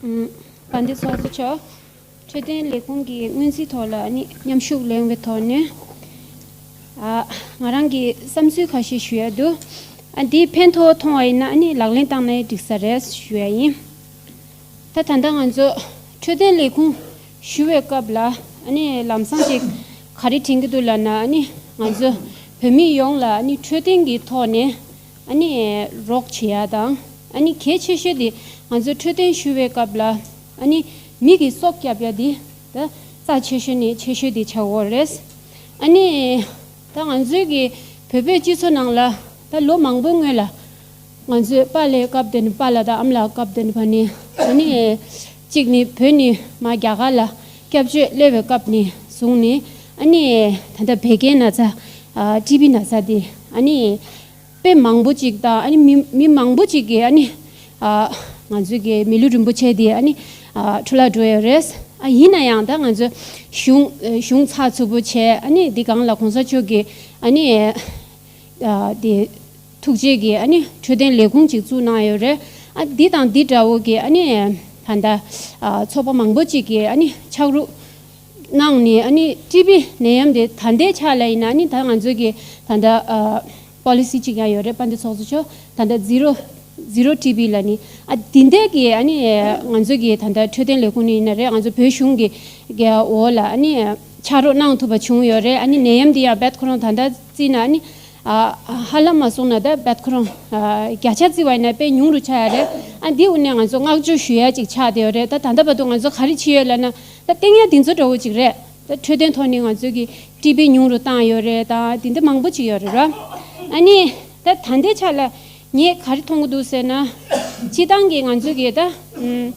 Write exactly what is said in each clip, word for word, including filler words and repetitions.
ཨུམ། དཔལ་ལྡན་ཚོགས་གཙོ་མཆོག་འཕྲོད་བསྟེན་ལས་ཁུངས་ཀྱི་སྔོན་རྩིས་ཐོག་ལ་ཨ་ནི་མཉམ་ཞུགས་གནང་བའི་ཐོག་ནས། ཨ། ང་རང་གི་བསམ་ཚུལ་ཁ་ཤས་ཞུ་ཡ་འདུག་ཨ། འདི་ཕན་ཐོགས་མཐོང་བ་ཡིན་ན་ཨ་ནི་ལག་ལེན་བསྟར་ན་འགྲིག་ས་རེད་ཞུ་ཡ་ཡིན། ད་ད་ལྟ་ང་ཚོ་འཕྲོད་བསྟེན་ལས་ཁུངས་ཞུ་བའི་སྐབས་ལ་ཨ་ནི་ལམ་སང་ཅིག་ག་རེ་དྲན་གྱི་འདུག་ལབ་ན། ཨ་ནི་ང་ཚོ་བོད་མི་ཡོངས་ལ་ཨ་ནི་འཕྲོད་བསྟེན་གྱི་ཐོག་ནས་ཨ་ནི་རོགས་བྱེད་ཡ་དང་། ཨ་ནི་གལ་ཆེ་ཤོས་དེ་ང་ཚོ་འཕྲོད་བསྟེན་ཞུ་བའི་སྐབས་ལ་ཨ་ནི་མི་གི་སྲོག་སྐྱབས་ཡ་དེ་ད་རྩ་ཆེ་ཤོས་ནས་ཆེ་ཤོས་དེ་ཆགས་ཡོད་རེད། ཨ་ནི་ད་ང་ཚོའི་གི་བོད་པའི་སྤྱི་ཚོགས་ནང་ལ་ད་ལོ་མང་པོའི་སྔོན་ལ་ང་ཚོའི་པཱ་ལགས་སྐབས་དེ་ནས་པཱ་ལགས་དང་ཨ་མ་ལགས་སྐབས་དེ་ནས་ཕར་ནས་ཨ་ནི་གཅིག་ནི་བོད་ནས་མར་རྒྱ་གར་ལ་སྐྱབས་བཅོལ་སླེབས་པའི་སྐབས་ནས་བཟུང་ནས་ཨ་ནི་ད་ལྟ་བད་ཀན་ན་ཚ། ཨ། ཊི་བི་ན་ཚ་དེ་ཨ་ནི་དཔེ་མང་པོ་ཅིག་དང་ཨ་ནི་མི་མི་མང་པོ་ཅིག་གིས་ཨ་ནི། ཨ། ང་ཚོའི་གི་མི་ལུས་རིན་པོ་ཆེ་དེ་ཨ་ནི། ཨ། འཕྲོ་བརླག་འགྲོ་ཡོད་རེད། ཨ། ཡིན་ན་ཡང་ད་ང་ཚོ་གཞུང་གཞུང་ཚགས་ཚུད་པོ་བྱས། ཨ་ནི་འདི་སྒང་ལ་གོང་ས་མཆོག་གི་ཨ་ནི། ཨ། དེ་ཐུགས་རྗེ་གིས་ཨ་ནི་འཕྲོད་བསྟེན་ལས་ཁུངས་ཅིག་བཙུགས་གནང་ཡོད་རེད། ཨ། འདི་དང་འདི་འདྲ་བོ་གི་ཨ་ནི་ད་ལྟ། ཨ། ཚོགས་པ་མང་པོ་ཅིག་གིས་ཨ་ནི་ཕྱག་རོགས་གནང་ནས་ཨ་ནི་ཊི་བི་ནད་ཡམས་དེ་ད་ལྟའི་ཆ་ལ་ཡིན་ན་ཨ་ནི་ད་ང་ཚོའི་གི་ད་ལྟ། ཨ། པོ་ལི་སི་ཅིག་ཡང་ཡོད་རེད། དཔལ་ལྡན་ཚོགས་གཙོ་མཆོག་ད་ལྟ་ཛི་རོ་ཛི་རོ་ཊི་བི་ལབ་ནི། ཨ། འདི་འདྲ་གི་ཨ་ནི་ང་ཚོ་གི་ད་ལྟ་འཕྲོད་བསྟེན་ལས་ཁུངས་ནས་ཡིན་ན་རེད། ང་ཚོ་བོད་གཞུང་གི་གི་འོག་ལ་ཨ་ནི་ཕྱག་རོགས་གནང་ཐུབ་པ་བྱུང་ཡོད་རེད། ཨ་ནི་ནད་ཡམས་འདི་ཡང་རྦད་ཁོ་རང་ད་ལྟ་བརྩིས་ན་ཨ་ནི། ཨ། ཧ་ལམ་མ་སོང་ན་ད་རྦད་ཁོ་རང་། ཨ། བརྒྱ་ཆ་བརྩི་བ་ཡིན་ན་དཔེ་ཉུང་རུ་ཆགས་ཡ་རེད། ཨ། འདི་དབུ་ནས་ང་ཚོ་བསྔགས་བརྗོད་ཞུ་ཡ་ཅིག་ཆགས་བསྡད་ཡོད་རེད། ད་ད་ལྟ་བར་དུ་ང་ཚོ་ག་རེ་བྱས་ཡོད་ལབ་ན། ད་བསྟན་ཡ་འདི་ཚོ་འདྲ་བོ་ཅིག་རེད། ད་འཕྲོད་བསྟེན་ཐོག་ནས་ང་ཚོའི་གི་ཊི་བི་ཉུང་རུ་བཏང་ཡོད་རེད་དང་དེ་འདྲ་མང་པོ་ཅིག་ཡོད་རེད་ར། ཨ་ནི་ད་ད་ལྟའི་ཆ་ལ་ངས་ག་རེ་མཐོང་གི་འདུག་ཟེར་ན། སྤྱིར་བཏང་གི་ང་ཚོའི་གི་ད་ཨུམ་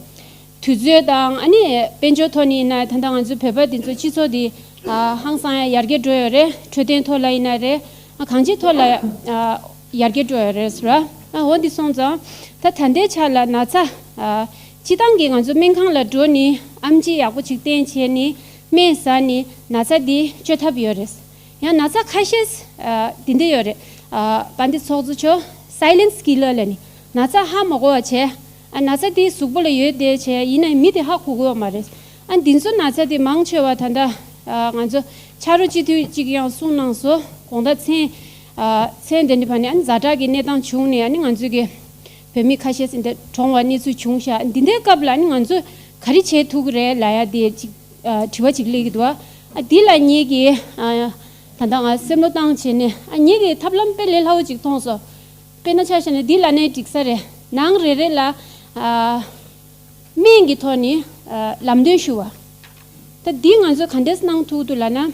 དུས་ཚོད་དང་ཨ་ནི་དཔལ་འབྱོར་ཐོག་ནས་ཡིན་ན་ད་ལྟ་ང་ཚོའི་བོད་པ་འདི་ཚོ་སྤྱི་ཚོགས་འདི་ཨ་ཧང་སང་ཡ་ཡར་རྒྱས་འགྲོ་ཡོད་རེད། འཕྲོད་བསྟེན་ཐོག་ལ་ཡིན་ན་རེད། ཨ། གང་ཅིའི་ཐོག་ལ་ཨ་ཡར་རྒྱས་འགྲོ་ཡོད་རེད་ཟེར་བ། ཨ། འོ་འདི་སོང་ཙང་ད་ད་ལྟའི་ཆ་ལ་ན་ཚ། ཨ། སྤྱིར་བཏང་གི་ང་ཚོ་སྨན་ཁང་ལ་འགྲོ་ནས་ཨེམ་ཆི་ཡག་པོ་ཅིག་བསྟེན་བྱས་ནས་སྨན་ཟ་ནས་ན་ཚ་འདི་བཅོས་ཐབས་ཡོད་རེད། ཡང་ན་ཚ་ཁ་ཤས་ཨ་འདི་འདྲ་ཡོད་རེད། ཨ། དཔལ་ལྡན་ཚོགས་གཙོ་མཆོག་སའི་ལེན་སི་ཀི་ལར་ལབ་ནས་ན་ཚ་ཧ་མ་གོ་བ་བྱས། ཨ། ན་ཚ་འདི་གཟུགས་པོ་ལ་ཡོད་བསྡད་བྱས་ཡིན་ན་མི་དེ་ཧ་གོ་གི་ཡོད་མ་རེད། ཨ། འདི་ཚོ་ན་ཚ་དེ་མང་ཆེ་བ་ད་ལྟ་ཨ་ང་ཚོ་ཕྱག་རོགས་སྤྱི་འཐུས་གཅིག་ཡང་གསུངས་གནང་སོང་། དགོང་དག་མཚན་ཨ་མཚན་དེ་འདྲ་བར་ནས་ཨ་ནི་ཛ་དྲག་གི་གནས་སྟངས་བྱུང་ནས་ཨ་ནི་ང་ཚོའི་གི་བོད་མི་ཁ་ཤས་ཟིན་ཏེ་གྲོངས་པ་གནས་ཚུལ་བྱུང་ཤག་འདི་འདྲའི་སྐབས་ལ་ཨ་ནི་ང་ཚོས་ག་རེ་བྱེད་ཐུབ་ཀྱི་རེད་ལབ་ཡ་དེ་ཅིག་ཨ་དྲི་བ་ཅིག་སླེབས་ཀྱི་འདུག་ཨ་འདི་ལ་ངེད་ཀྱིས་ཨ་ད་ལྟ་ང་སེམས་བློ་བཏང་བྱས་ནས་ཨ་ངེད་ཀྱིས་ཐབས་ལམ་དཔེ་ལས་སླ་བོ་ཅིག་མཐོང་སོང་། དཔེར་ན་ཆ་བཞག་ན་འདི་ལབ་ན་འགྲིག་ས་རེད། ནང་རེ་རེ་ལ་ཨ། སྨན་གྱི་ཐོག་ནས་ཨ་ལམ་སྟོན་ཞུ་བ། ད་འདི་ང་ཚོས་ག་འདྲས་གནང་ཐུབ་འདུག་ལབ་ན།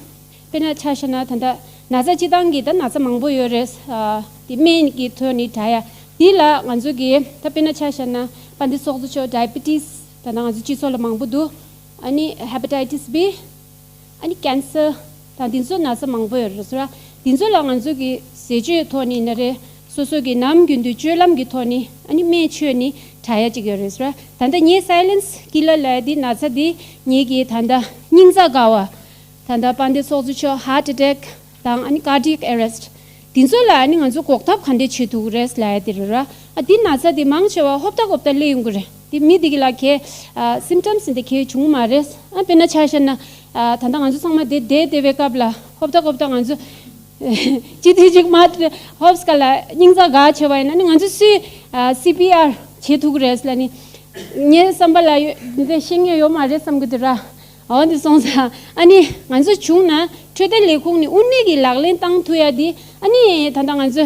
དཔེར་ན་ཆ་བཞག་ན་ད་ལྟ་ན་ཚ་སྤྱིར་བཏང་གི་ད་ན་ཚ་མང་པོ་ཡོད་རེད། ཨ་དེ་སྨན་གྱི་ཐོག་ནས་དྲག་ཡ། འདི་ལ་ང་ཚོ་གི་ད་དཔེར་ན་ཆ་བཞག་ན་དཔལ་ལྡན་ཚོགས་གཙོ་མཆོག་ཌའི་བི་ཊིས་ད་ལྟ་ང་ཚོ་སྤྱི་ཚོགས་ལ་མང་པོ་འདུག་ཨ་ནི་ཧེ་པ་ཊའི་ཊིས་བི། ཨ་ནི་ཀན་སར་དང་འདི་ཚོ་ན་ཚ་མང་པོ་ཡོད་རེད་ཟེར་བ། འདི་ཚོ་ལ་ང་ཚོ་གི་ཟས་སྤྱོད་ཐོག་ནས་ན་རེ། སོ་སོ་གི་ནམ་རྒྱུན་དུ་སྤྱོད་ལམ་གྱི་ཐོག་ནས་ཨ་ནི་སྨན་མཆོད་ནས་དྲག་ཡ་ཅིག་ཡོད་རེད་ཟེར་བ། ད་ལྟ་ངའི་སའི་ལེན་སི་ཀི་ལར་ལབ་ཡ་འདི་ན་ཚ་འདི་ངེད་ཀྱི་ད་ལྟ་སྙིང་རྩ་འགག་པ། ད་ལྟ་དཔལ་ལྡན་ཚོགས་གཙོ་མཆོག་ཧར་ཊི་ཨེ་ཊེག་དང་ཨ་ནི་ཀར་ཌི་ཡེག་ཨེ་རེ་སི་ཊི། འདི་ཚོ་ལ་ཨ་ནི་ང་ཚོ་འགོག་ཐབས་ག་འདྲས་བྱེད་ཐུབ་ཀྱི་རེད་ལབ་ཡ་དེ་རེད་ར། ཨ་འདི་ན་ཚ་འདི་མང་ཆེ་བ་ཧོབ་ཏ་ཧོབ་ཏ་སླེབས་ཡོང་གི་རེད། འདི་མི་འདི་གི་ལ་གའི་ཨ་སིམ་ཊམ་སི་འདི་གའི་བྱུང་མ་རེད། ཨ་དཔེར་ན་ཆ་བཞག་ན་ཨ་ད་ལྟ་ང་ཚོ་ཚང་མ་འདི་བསྡད་བསྡད་པའི་སྐབས་ལ་ཧོབ་ཏ་ཧོབ་ཏ་ང་ཚོ་ཅི་དུས་ཅིག་མ་ཧོབ་སི་ཀ་ལ་སྙིང་རྩ་འགག་བྱས་པ་ཡིན་ན་ནི་ང་ཚོ་སུས་ཨ་སི་པི་ཨར་བྱེད་ཐུབ་ཀྱི་རེད་ལབ་ནི་ངའི་བསམ་པ་ལ་ཡོད་འདི་འདྲ་ཤེས་མཁན་ཡོད་མ་རེད་བསམ་གྱི་འདུག་ར། འོ་འདི་སོང་ཙང་ཨ་ནི་ང་ཚོ་བྱུང་ན་འཕྲོད་བསྟེན་ལས་ཁུངས་ནས་དངོས་གནས་ཀྱི་ལག་ལེན་བཏང་ཐུབ་ཡ་འདི་ཨ་ནི་ད་ལྟ་ང་ཚོ་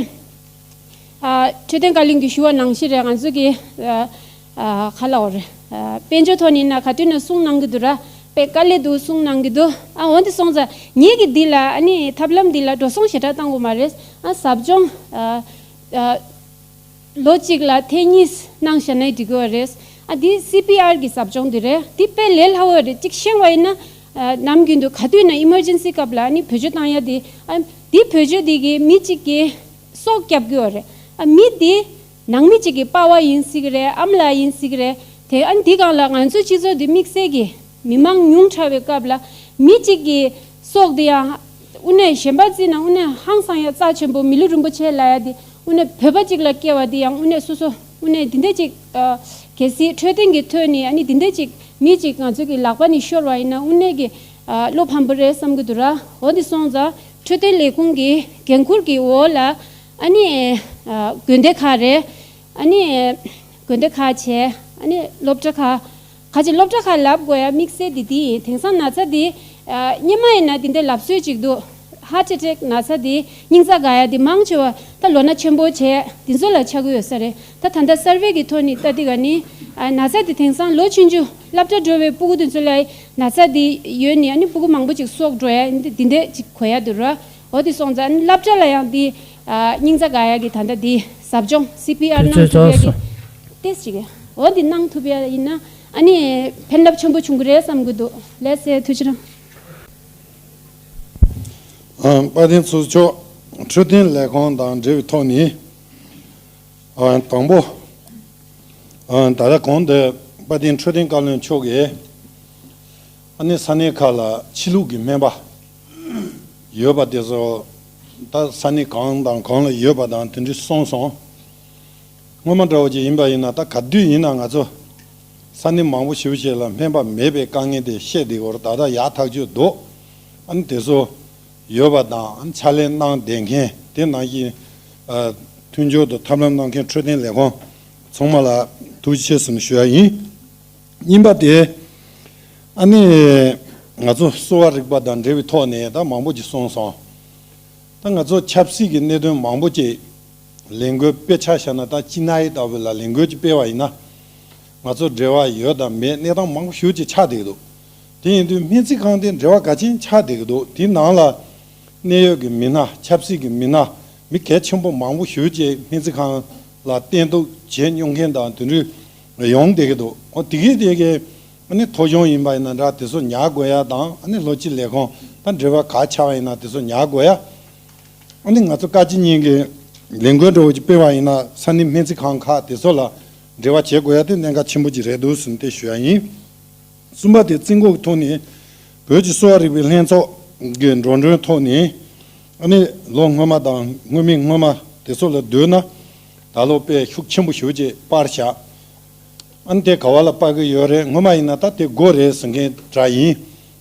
ཨ་འཕྲོད་བསྟེན་བཀའ་བློན་གྱིས་ཞུ་བ་ནང་བཞིན་རེད། ང་ཚོ་གི་ཨ་ཨ་ག་ལབ་དགོས་རེད། ཨ་དཔལ་འབྱོར་ཐོག་ནས་ན་ག་དུས་ན་གསུང་གནང་གི་འདུག་ར། དཔེ་དཀའ་ལས་འདུག་གསུང་གནང་གི་འདུག་ཨ་འོ་འདི་སོང་ཙང་ངེད་ཀྱི་འདི་ལ་ཨ་ནི་ཐབས་ལམ་འདི་ལ་འགྲོ་སོང་ཞེ་དྲག་བཏང་དགོས་མ་རེད། ཨ་ཟབ་སྦྱོང་ཨ་ཨ། ལོ་གཅིག་ལ་ཐེངས་གཉིས་གནང་བཞག་ན་འགྲིག་གི་རེད། ཨ་འདི་སི་པི་ཨར་གི་ཟབ་སྦྱོང་འདི་རེད། འདི་དཔེ་ལས་སླ་བོ་རེད། གཅིག་ཤེས་པ་ཡིན་ན་ཨ་ནམ་རྒྱུན་དུ་ག་དུས་ན་ཨི་མར་ཇེན་སི་སྐབས་ལ་ཨ་ནི་བེད་སྤྱོད་བཏང་ཡ་འདི་ཨ་འདི་བེད་སྤྱོད་འདི་གི་མི་གཅིག་གི་སྲོག་སྐྱབས་ཀྱི་ཡོད་རེད། ཨ་མི་འདི་ནང་མི་གཅིག་གི་པ་ཕ་ཡིན་སྲིད་ཀྱི་རེད། ཨ་མ་ལགས་ཡིན་སྲིད་ཀྱི་རེད། དེ་ཨ་ནི་འདི་སྒང་ལ་ང་ཚོའི་སྤྱི་ཚོགས་འདི་དམིགས་བསལ་གྱི་མི་མང་ཉུང་དྲགས་པའི་སྐབས་ལ་མི་གཅིག་གི་སྲོག་འདི་ཡང་དངོས་གནས་གཞན་པ་བརྩིས་ན་དངོས་གནས་ཧང་སང་ཡ་རྩ་ཆེན་པོ་མི་ལུས་རིན་པོ་ཆེ་ལབ་ཡ་འདི་དངོས་གནས་བོད་པ་གཅིག་ལ་སྐྱེ་བ་འདི་ཡང་དངོས་གནས་སོ་སོ་ དངོས་གནས་འདི་འདྲ་ཅིག་ཨ། གལ་སྲིད་འཕྲོད་བསྟེན་གྱི་ཐོག་ནས་ཨ་ནི་འདི་འདྲ་ཅིག་མི་ཅིག་ང་ཚོ་གི་ལག་པ་ནས་ཤོར་བ་ཡིན་ན་དངོས་གནས་ཀྱི་ཨ། བློ་ཕམ་པོ་རེད་བསམ་གྱི་འདུག་ར། འོ་འདི་སོང་ཙང་འཕྲོད་བསྟེན་ལས་ཁུངས་ཀྱི་འགན་འཁུར་གྱི་འོག་ལ་ཨ་ནི་ཨ། དགོན་སྡེ་ཁག་རེད། ཨ་ནི་དགོན་སྡེ་ཁག་བྱས། ཨ་ནི་སློབ་གྲྭ་ཁག་ཁ་ཅིག་སློབ་གྲྭ་ཁག་ལབ་དགོས་ཡ་དམིགས་བསལ་དེ་འདི་ཡིན། དེང་སང་ན་ཚ་འདི་ཨ། སྔོན་མ་ཡིན་ན་འདི་འདྲའི་ལབ་སྲོལ་ཅིག་འདུག་ཧརཊ་ཨེ་ཊེག་ན་ཚ་འདི་སྙིང་རྩ་འགག་ཡ་འདི་མང་ཆེ་བ་ད་ལོ་ན་ཆེན་པོ་བྱས་འདི་ཚོ་ལ་ཆགས་ཀྱི་ཡོད་ས་རེད། ད་ད་ལྟ་སར་ཝེ་གི་ཐོག་ནས་ལྟ་དུས་ག་ནི་ཨ། ན་ཚ་འདི་དེང་སང་ལོ་ཆུང་ཆུང་སློབ་གྲྭ་འགྲོ་བའི་སྤུ་གུ་འདི་ཚོ་ལ་ན་ཚ་འདི་ཡོད་ནི་ཨ་ནི་སྤུ་གུ་མང་པོ་ཅིག་སྲོག་འགྲོ་ཡ་འདི་འདི་འདྲ་ཅིག་གོ་ཡ་འདུག་ར། འོ་དེ་སོང་ཙང་སློབ་གྲྭ་ལ་ཡང་འདི་ཨ། སྙིང་རྩ་འགག་ཡ་གི་ད་ལྟ་འདི་ཟབ་སྦྱོང་སི་པི་ཨར་དུས་གནང་ཚོད་ཐུབ་ཡ་གི་ཚོད་སོང་། ཏེས་ཅིག་འོ་འདི་གནང་ཐུབ་ཡ་ཡིན་ན་ཨ་ནི་ཕན་རླབས་ཆེན་པོ་བྱུང་གི་རེད་བསམ་གི་འདུག་ལགས་སེ་ཐུགས་རྗེ་གནང་། ཨ། དཔལ་ལྡན་ཚོགས་གཙོ་མཆོག་འཕྲོད་བསྟེན་ལས་ཁུངས་དང་འབྲེལ་བའི་ཐོག་ནས་ཨ། དང་པོ་ཨ། ད་ལྟ་གོང་དུ་དཔལ་ལྡན་འཕྲོད་བསྟེན་བཀའ་བློན་མཆོག་གིས་ཨ་ནི་ས་གནས་ཁག་ལ་ཕྱི་ལུགས་ཀྱི་སྨན་པ་ཡོད་པ་དེ་ཚོ་ད་ས་གནས་གང་དང་གང་ལ་ཡོད་པ་དང་དེ་འདྲ་གསུངས་སོང་། སྔོན་མ་འདྲ་བོ་ཅིག་ཡིན་པ་ཡིན་ན་ད་ག་དུས་ཡིན་ན་ང་ཚོ་ས་གནས་མང་པོ་ཞེ་པོ་ཅིག་ལ་སྨན་པ་མེད་པའི་དཀའ་ངལ་དེ་བཤད་བསྡད་ཡོད་རེད། ད་ལྟ་ཡག་ཐག་ཆོད་འདུག་ཨ་ནི་དེ་ཚོ་ཡོད་པ་དང་ཨ་ནི་ཕྱག་ལས་གནང་བསྡད་མཁན་དེ་ནང་བཞིན་ཨ། མཐུན་སྦྱོར་དང་ཐབས་ལམ་གནང་མཁན་འཕྲོད་བསྟེན་ལས་ཁུངས་ཚང་མ་ལ་ཐུགས་རྗེ་ཆེ་ཟེར་ནས་ཞུ་ཡ་ཡིན། གཉིས་པ་དེ་ཨ་ནི་ང་ཚོ་གསོ་བ་རིག་པ་དང་འབྲེལ་བའི་ཐོག་ནས་ད་མང་པོ་ཅིག་གསུངས་སོང་། ད་ང་ཚོ་ཆབ་སྲིད་ཀྱི་གནད་དོན་མང་པོ་ཅིག་ལས་འགུལ་སྤེལ་ཆ་བཞག་ན་ད་སྤྱི་ནང་ཡི་ལྟ་བུ་ལ་ལས་འགུལ་ཅིག་སྤེལ་བ་ཡིན་ན་ང་ཚོ་འབྲེལ་བ་ཡོད་དང་མེད་གནས་སྟངས་མང་པོ་ཞེ་པོ་ཅིག་ཆགས་བསྡད་ཀྱི་འདུག་དེ་ཡིན་དུས་སྨན་རྩིས་ཁང་དེ་འབྲེལ་བ་ག་ཅན་ཆགས་བསྡད་ཀྱི་འདུག་དེའི་ནང་ལ་གནད་ཡོད་ཀྱི་མི་སྣ་ཆབ་སྲིད་ཀྱི་མི་སྣ་མི་གལ་ཆེན་པོ་མང་པོ་ཞེ་པོ་ཅིག་སྨན་རྩིས་ཁང་ལ་བསྟེན་གཏུགས་བྱེད་མྱོང་མཁན་དང་དེ་འདྲ་ཡོང་བསྡད་ཀྱི་འདུག་འོ་དེ་གས་དེ་གས་ཨ་ནི་ཐོ་གཞུང་ཡིན་པ་ཡིན་ན་འདྲ་དེ་ཚོ་ཉར་དགོས་ཡ་དང་ཨ་ནི་ལྷོ་སྤྱི་ལས་ཁུངས་དང་འབྲེལ་བ་ག་ཆགས་པ་ཡིན་ན་དེ་ཚོ་ཉར་དགོས་ཡ། ཨ་ནི་ང་ཚོ་བཀའ་སྤྱི་གཉིས་ཀྱི་ལས་འགུལ་འདྲ་བོ་ཅིག་སྤེལ་བ་ཡིན་ན་ས་གནས་སྨན་རྩིས་ཁང་ཁག་དེ་ཚོ་ལ་འབྲེལ་བ་བྱེད་དགོས་ཡ་དེ་གནད་འགག་ཆེན་པོ་ཅིག་རེད་འདུག་ཟེར་ནས་དེ་ཞུ་ཡ་ཡིན། གསུམ་པ་དེ་རྩིས་འགོ་གི་ཐོག་ནས་བོད་ཀྱི་གསོ་བ་རིག་པའི་ལྷན་ཚོགས་ཀྱི་འགྲོ་གྲོན་ཐོག་ནས་ཨ་ནི་ལོ་སྔོན་མ་དང་སྔོན་མའི་སྔོན་མ་དེ་ཚོ་ལ་བསྡུར་ན་ད་ལོ་དཔེ་ཤུགས་ཆེན་པོ་ཞེ་པོ་ཅིག་སྤར་བཞག་ཨ་ནི་དེ་ག་བ་ལ་སྤར་གི་ཡོད་རེད། སྔོན་མ་ཡིན་ན་ད་དེ་དགོས་རེད་ཟེར་མཁན་འདྲ་ཡིན།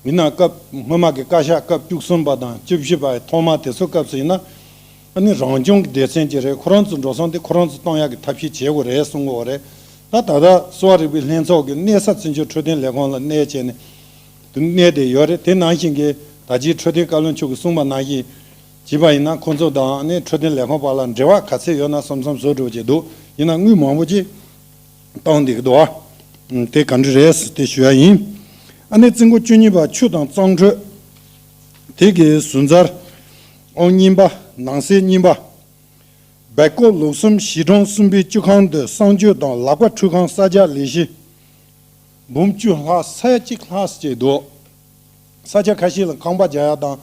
ཡིན་ནའང་སྐབས་སྔོན་མ་གི་བཀའ་ཤག་སྐབས་བཅུ་གསུམ་པ་དང་བཅུ་བཞི་པ་ཐོག་མ་དེ་ཚོའི་སྐབས་སུ་ཡིན་ན་ཨ་ནི་རང་སྐྱོང་གི་སྡེ་ཚན་ཅིག་རེད། ཁོ་རང་ཚོ་འགྲོ་སོང་དེ་ཁོ་རང་ཚོ་གཏོང་ཡག་གི་ཐབས་ཤེས་བྱེད་དགོས་རེད་གསུང་གི་ཡོད་རེད། ད་ད་ལྟ་གསོ་བ་རིག་པའི་ལྷན་ཚོགས་ཀྱི་གནས་ས་བཙན་བྱོལ་འཕྲོད་བསྟེན་ལས་ཁུངས་ལ་གནས་བྱས་ནས་དེ་གནས་བསྡད་ཡོད་རེད། དེ་ནང་བཞིན་གྱི་ད་ཅིའི་འཕྲོད་བསྟེན་བཀའ་བློན་མཆོག་གིས་གསུངས་པ་ནང་བཞིན་བྱས་པ་ཡིན་ན་ཁོང་ཚོ་དང་ཨ་ནི་འཕྲོད་བསྟེན་ལས་ཁུངས་བར་ལ་འབྲེལ་བ་ག་ཚད་ཡོད་ན་བསམ་བསམ་བཟོ་འགྲོ་བྱས་འདུག་ཡིན་ན་དངུལ་མང་པོ་ཅིག་བཏང་བསྡད་ཀྱི་འདུག་ཨ། དེ་ག་འདྲ་རེད་ཟེར་དེ་ཞུ་ཡ་ཡིན། ཨ་ནི་རྩིས་འགོ་བཅུ་གཉིས་པ་ཆུ་དང་གཙང་འཕྲོད། དེ་གི་ཟུར་འཛར་ཨང་གཉིས་པ་ནང་གསེས་གཉིས་པ། སྦེལ་ཀོབ་ལུགས་གསུམ་གཞིས་གྲོང་གསུམ་པའི་སྤྱི་ཁང་དུ་གསང་སྤྱོད་དང་ལག་པ་འཁྲུད་ཁང་གསར་རྒྱག་ལས་གཞི་འབུམ་བཅུ་ལྷག་ས་ཡ་གཅིག་ལྷག་ཙམ་བྱས་འདུག་ས་ཆ་ཁ་ཤས་ལ་ཁང་པ་རྒྱག་ཡ་དང་།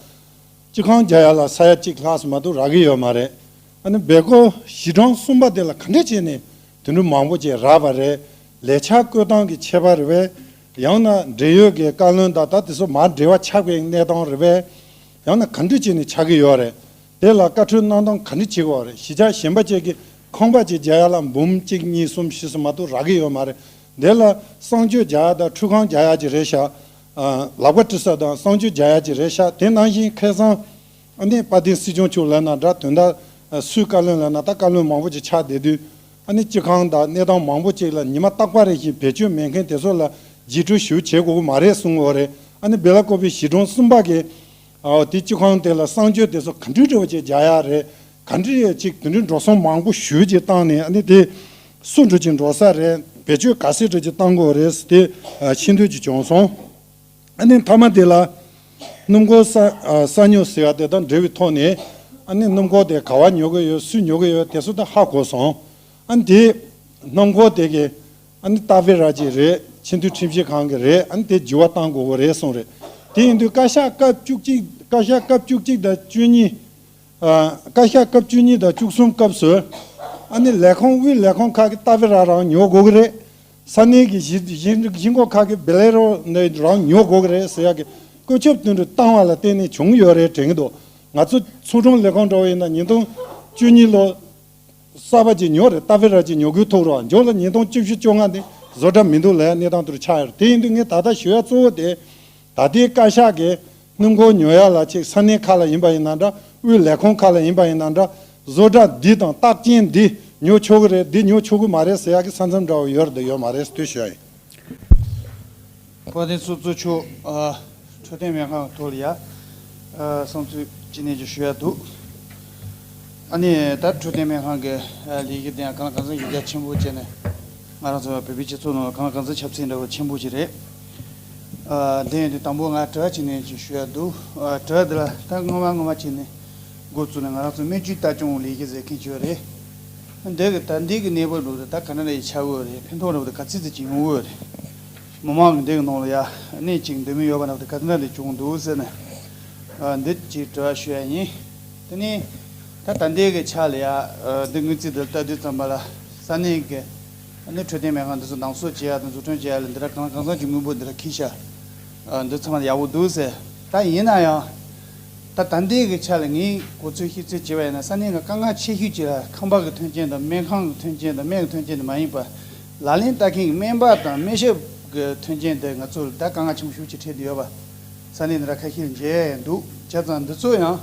སྤྱི་ཁང་རྒྱག་ཡ་ལ་ས་ཡ་གཅིག་ལྷག་ཙམ་མ་གཏོགས་རག་གི་ཡོད་མ་རེད། ཨ་ནི་སྦེལ་ཀོབ་གཞིས་གྲོང་གསུམ་པ་དེ་ལ་ག་འདྲ་བྱས་ནས་དེ་འདྲ་མང་པོ་ཅིག་རག་པ་རེད། ལས་འཆར་བཀོད་སྟངས་ཀྱི་ཁྱད་པར་རེད་པས། ཡང་ན་འབྲེལ་ཡོད་ཀྱི་བཀའ་བློན་དང་ད་དེ་ཚོ་མར་འབྲེལ་བ་ཆགས་པའི་གནས་སྟངས་རེད་པས། ཡང་ན་ག་འདྲ་བྱས་ནས་ཆགས་ཀྱི་ཡོད་རེད། དེ་ལ་བཀའ་འཁྲོལ་གནང་སྟངས་ག་འདྲ་བྱེད་དགོས་རེད། གཞིས་ཆགས་གཞན་པ་ཅིག་གི་ཁང་པ་ཅིག་རྒྱག་ཡ་ལ་འབུམ་གཅིག་གཉིས་གསུམ་བཞི་ཙམ་མ་གཏོགས་རག་གི་ཡོད་མ་རེད། དེ་ལ་གསང་སྤྱོད་རྒྱག་ཡ་དང་འཁྲུད་ཁང་རྒྱག་ཡ་ཅིག་རེད་ཤག་ཨ། ལག་པ་འཁྲུད་ས་དང་གསང་སྤྱོད་རྒྱག་ཡ་ཅིག་རེད་ཤག་དེ་ནང་བཞིན་ཁ་སང་ཨ་ནི་དཔལ་ལྡན་སྲིད་སྐྱོང་མཆོག་ལབ་ན་འདྲ། དོན་དག་ཨ། སུས་བཀའ་བློན་ལབ་ན་ད་བཀའ་བློན་མང་པོ་ཅིག་ཆགས་བསྡད་དུས་ཨ་ནི་སྤྱི་ཁང་དང་གནས་སྟངས་མང་པོ་ཅིག་ལ་ཉི་མ་རྟག་པ་རེ་བཞིན་བེད་སྤྱོད་མེད་མཁན་དེ་ཚོ་ལ་བརྒྱུད་སྤྲོད་ཞུ་བྱེད་དགོས་ཀྱི་མ་རེད་གསུང་གི་ཡོད་རེད། ཨ་ནི་སྦེ་ལ་ཀོ་པའི་གཞིས་གྲོང་གསུམ་པ་གི་ཨ། དེ་སྤྱི་ཁང་དེ་ལ་གསང་སྤྱོད་དེ་ཚོ་ག་འདྲ་འདྲ་བོ་ཅིག་རྒྱག་ཡ་རེད། ག་འདྲ་ཡོད་ཅིག་དེ་འདྲའི་འགྲོ་སོང་མང་པོ་ཞེ་པོ་ཅིག་བཏང་ནས་ཨ་ནི་དེ་སུ་འགྲོ་ཅིག་འགྲོ་ས་རེད། བེད་སྤྱོད་ག་ཚད་འདྲ་ཅིག་བཏང་དགོས་རེད་དེ་ཨ། ཤེས་འདོད་ཅིག་བྱུང་སོང་། ཨ་ནི་མཐའ་མ་དེ་ལ་སྣུམ་འཁོར་ས་ཨ། ས་ཉོ་ཟེར་བ་དེ་དང་འབྲེལ་བའི་ཐོག་ནས་ཨ་ནི་སྣུམ་འཁོར་དེ་ག་བ་ཉོ་གི་ཡོད། སུས་ཉོ་གི་ཡོད། དེ་ཚོ་ད་ཧ་གོ་སོང་། ཨ་ནི་དེ་སྣུམ་འཁོར་དེ་གི་ཨ་ནི་ཏཱ་ཝེ་ར་ཅིག་རེད། ཆེས་མཐོའི་ཁྲིམས་ཞིབ་ཁང་གི་རེད། ཨ་ནི་དེ་འགྱུར་བ་གཏང་དགོས་ཀྱི་རེད་གསུངས་རེད། དེ་ཡིན་དུས་བཀའ་ཤག་སྐབས་བཅུ་གཅིག་བཀའ་ཤག་སྐབས་བཅུ་གཅིག་དང་བཅུ་གཉིས། ཨ། བཀའ་ཤག་སྐབས་བཅུ་གཉིས་དང་བཅུ་གསུམ་སྐབས་སུ་ཨ་ནི་ལས་ཁུངས་དབུས་ལས་ཁུངས་ཁག་གི་ཏཱ་ཝེ་ར་རང་ཉོ་དགོས་ཀྱི་རེད། ས་གནས་ཀྱི་གཞིས་གཞིས་གཞིས་འགོ་ཁག་གི་བེ་ལེ་རོ་ནས་རང་ཉོ་དགོས་ཀྱི་རེད་ཟེར་ཡག་གི་བཀོད་ཁྱབ་དེ་འདྲ་བཏང་བ་ལ་བརྟེན་ནས་བྱུང་ཡོད་རེད་དྲན་གྱི་འདུག་ང་ཚོ་ཚོང་སྒྲུབ་ལས་ཁུངས་འདྲ་བོ་ཡིན་ན་ཉིས་སྟོང་བཅུ་གཉིས་ལོ་ གསར་པ་ཅིག་ཉོ་རེད། ཏ་ཕི་ར་ཅིག་ཉོ་དགོས་ཐུག་རོགས། འཇོག་ལ་ཉིས་སྟོང་བཅུ་བཞི་བཅོ་ལྔ་དེ་བཟོ་གྲྭ་མི་འདུག་ལ་ཡ་གནས་སྟངས་དུ་ཆགས་ཡོད་རེད། དེ་ཡིན་དུས་ངས་ད་ལྟ་ཞུ་ཡ་གཙོ་བོ་དེ། ད་ལྟའི་བཀའ་ཤག་གིས་སྣུམ་འཁོར་ཉོ་ཡ་ལ་ཅིག་ས་གནས་ཁག་ལ་ཡིན་པ་ཡིན་ན་འདྲ། དབུས་ལས་ཁུངས་ཁག་ལ་ཡིན་པ་ཡིན་ན་འདྲ། བཟོ་གྲྭ་འདི་དང་རྟགས་ཅན་འདི་ཉོ་ཆོག་གི་རེད། འདི་ཉོ་ཆོག་གི་མ་རེད་ཟེར་ཡ་གི་ས་མཚམས་འདྲ་བོ་ཡོད་རེད་དང་ཡོད་མ་རེད་ཟེར་དུས་ཞུ་ཡ་ཡིན། དཔལ་ལྡན་ཚོགས་གཙོ་མཆོག་ཨ། འཕྲོད་བསྟེན་སྨན་ཁང་གི་ཐོག་ལ་ཡ། ཨ། བསམ་ཚུལ་ཅི་ནས་ཀྱི་ཞུ་ཡ་འདུག་ཨ་ནི་ད་འཕྲོད་བསྟེན་སྨན་ཁང་གི་ཨ། ལས་ཀྱི་དེ་ཡང་གང་ལ་གང་འཚམ་ཡིག་རྒྱ་ཆེན་པོ་བྱས་ནས་ང་རང་ཚོ་བོད་པའི་སྤྱི་ཚོགས་ནང་ལ་གང་ལ་གང་འཚམ་ཁྱབ་ཚད་འདྲ་བོ་ཆེན་པོ་ཞིག་རེད། ཨ། དེ་ཡིན་དུས་དང་པོ་ང་དྲི་བ་ཅི་ནས་ཀྱི་ཞུ་ཡ་འདུག་ཨ། དྲི་བ་འདི་ལ་ད་སྔོན་མ་སྔོན་མ་བྱས་ནས་འགོ་བཙུགས་ནས་ང་རང་ཚོ་སྨན་བཅོས་ལྟ་སྐྱོང་ལས་ཀྱི་ཟེར་མཁན་ཅིག་ཡོད་རེད། འདི་གི་ད་འདི་གི་གནས་བབ་འགྲོ་དུས་ད་ག་འདྲ་ལ་ཡི་ཆ་གི་ཡོད་རེད། ཕན་ཐོགས་འགྲོ་དུས་ག་ཚིག་ཚིག་ཅིག་ཡོང་གི་ཡོད་རེད། མི་མང་གི་འདི་གི་ནང་ལ་ཡ་གནས་གཅིག་འདོད་མི་ཡོད་པ་འགྲོ་དུས་ག་འདྲ་ལ་བྱུང་འདུག་ཟེར་ནས། ཨ། འདི་ཅིག་དྲི་བ་ཞུ་ཡ་ཡིན། དེ་ནས་ད་ད་འདི་གི་ཆ་ལ་ཡ། ཨ། འདི་དངུལ་རྩིས་འདི་ལྟ་དུས་ཙམ་པ་ལ་ས་གནས་གི་ཨ་ནི་འཕྲོད་བསྟེན་སྨན་ཁང་འདི་ཚོ་ནང་སོ་བྱེད་ཡ་དང་འཛུགས་སྐྲུན་བྱེད་ཡ་ལ་འདི་འདྲ་གང་གང་འཚམ་གྱི་དངུལ་འབོར་འདི་འདྲ་ཁྱེར་ཤག་ཨ། འདི་ཚང་མ་ཡག་པོ་འདུག་ཟེར། ད་ཡིན་ན་ཡང་ད་ད་ལྟའི་གི་ཆ་ལ་ངས་གོ་ཚོད་ཤེས་ཚོད་བྱས་པ་ཡིན་ན་ས་གནས་ཀྱི་དཀའ་ངལ་ཆེ་ཤོས་ཅིག་ལ་ཁང་པ་གི་མཐུན་རྐྱེན་དང་སྨན་ཁང་གི་མཐུན་རྐྱེན་དང་སྨན་གྱི་མཐུན་རྐྱེན་དེ་མ་ཡིན་པར་ལག་ལེན་བསྟར་མཁན་གྱི་སྨན་པ་དང་སྨན་ཞབས་ཀྱི་མཐུན་རྐྱེན་དེ་ང་ཚོར་ད་དཀའ་ངལ་ཆེན་པོ་ཤུགས་ཆེ་འཕྲད་དུ་ཡོད་པ་ས་གནས་འདི་འདྲ་ཁ་ཤས་མཇལ་ཡ་འདུག་བྱས་ཙང་འདི་ཚོ་ཡང་།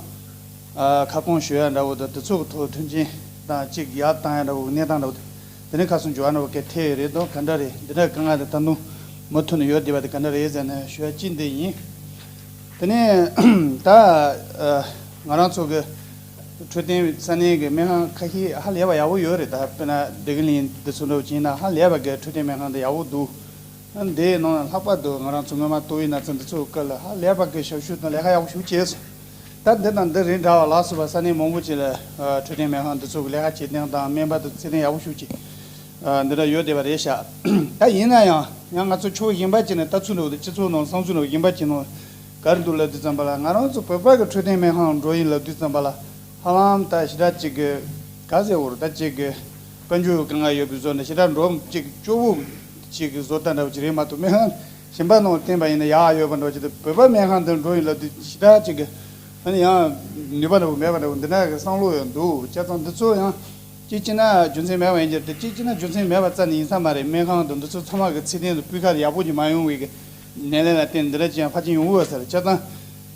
ཨ། ཁ་སྐོང་ཞུ་ཡ་འདྲ་བོ་དང་དེ་ཚོ་གི་ཐོག་མཐུན་རྐྱེན་དང་གཅིག་ཡར་བཏང་ཡ་འདྲ་བོ་གནས་སྟངས་འདྲ་བོ་དེ་དེ་ནས་ཁ་སང་འབྱོར་བ་འདྲ་བོ་གལ་ཐེབས་ཡོད་རེད་དང་ག་འདྲ་རེད། འདི་འདྲ་དཀའ་ངལ་དེ་ད་དུང་མུ་མཐུད་ནས་ཡོད་བསྡད་པ་དེ་ག་འདྲ་རེད་ཟེར་ནས་ཞུ་ཡ་གཅིག་འདི་ཡིན། དེ་ནས་ད་ཨ། ང་རང་ཚོ་གི་འཕྲོད་བསྟེན་ས་གནས་ཀྱི་སྨན་ཁང་ཁ་ཤས་ཧ་ལས་པ་ཡག་པོ་ཡོད་རེད། ད་དཔེར་ན་བདེ་སྐྱིད་གླིང་འདི་ཚོ་འདྲ་བོ་བྱས་ན་ཧ་ལས་པ་གི་འཕྲོད་བསྟེན་སྨན་ཁང་འདི་ཡག་པོ་འདུག་འདིའི་ནང་ལྷག་པར་དུ་ང་རང་ཚོ་སྔོན་མ་ཏོག་དབྱིབས་ན་ཚ་འདི་ཚོའི་སྐབས་ལ་ཧ་ལས་པ་གི་ཞབས་ཞུ་དང་ལས་ཀ་ཡག་པོ་ཞིག་བྱས་སོང་། ད་འདི་དང་འདི་རིགས་འདྲ་བ་ལ་སོགས་པ་ས་གནས་མང་པོ་ཅིག་ལ་འཕྲོད་བསྟེན་སྨན་ཁང་འདི་ཚོ་གི་ལས་ཀ་བྱེད་སྟངས་དང་སྨན་པ་དང་ཚད་ལྡན་ཡག་པོ་ཞིག་ཅིག་འདི་འདྲ་ཡོད་བསྡད་པ་རེད་ཤག་ད་ཡིན་ན་ཡང་ཡང་ང་ཚོ་ཕྱོགས་གཞན་པ་ཅིག་ནས་ལྟ་ཚུལ་འདྲ་བོ་དང་སྤྱི་ཚོགས་ནང་བསམ་ཚུལ་འདྲ་བོ་གཞན་པ་ཅིག་ནང་ག་རེ་འདུག་ལབ་དུས་ཙམ་པ་ལ་ང་རང་ཚོ་བོད་པ་གི་འཕྲོད་བསྟེན་སྨན་ཁང་འགྲོ་ཡིན་ལབ་དུས་ཙམ་པ་ལ་ཧ་ལམ་ད་ཞེ་དྲག་ཅིག་གི་ག་ཟེར་འོ་ར་ད་ཅིག་གི་དཔལ་འབྱོར་གྱི་དཀའ་ངལ་ཡོད་པའི་བཟོ་འདྲ་ཞེ་དྲག་འགྲོ་ཅིག་སྐྱོ་བོ་ཅིག་གི་བཟོ་ལྟ་འདྲ་བོ་ཅིག་རེད་མ་གཏོགས་སྨན་ཁང་གཞན་པ་ནང་བསྟན་པ་ཡིན་ན་ཡག་ཡོད་པ་འདྲ་བོ་ཅིག་དང་བོད་པ་སྨན་ཁང་དུ་འགྲོ་ཡིན་ལབ་དུས་ཞེ་དྲག་ཅིག་གི་ཨ་ནི་ཡང་ནུས་པ་འདྲ་བོ་མེད་པ་འདྲ་བོ་འདི་འདྲ་གི་བསམ་བློ་ཡང་འདུག་བྱས་ཙང་འདི་ཚོ་ཡང་གཅིག་བྱས་ན་རྒྱུ་མཚན་མེད་པ་ཡིན་གྱི་རེད་དེ་གཅིག་བྱས་ན་རྒྱུ་མཚན་མེད་པ་རྩ་ནས་ཡིན་ས་མ་རེད། སྨན་ཁང་དང་འདི་ཚོ་ཚང་མ་གི་ཚད་ལྡན་དུ་སྤུས་ཀ་ཡག་པོ་ཅིག་མ་ཡོང་བའི་གི་ནད་ལན་ལ་བརྟེན་འདི་འདྲ་ཅིག་ཡང་ཕལ་ཆེར་ཡོང་གི་ཡོད་ས་རེད། བྱས་ཙང་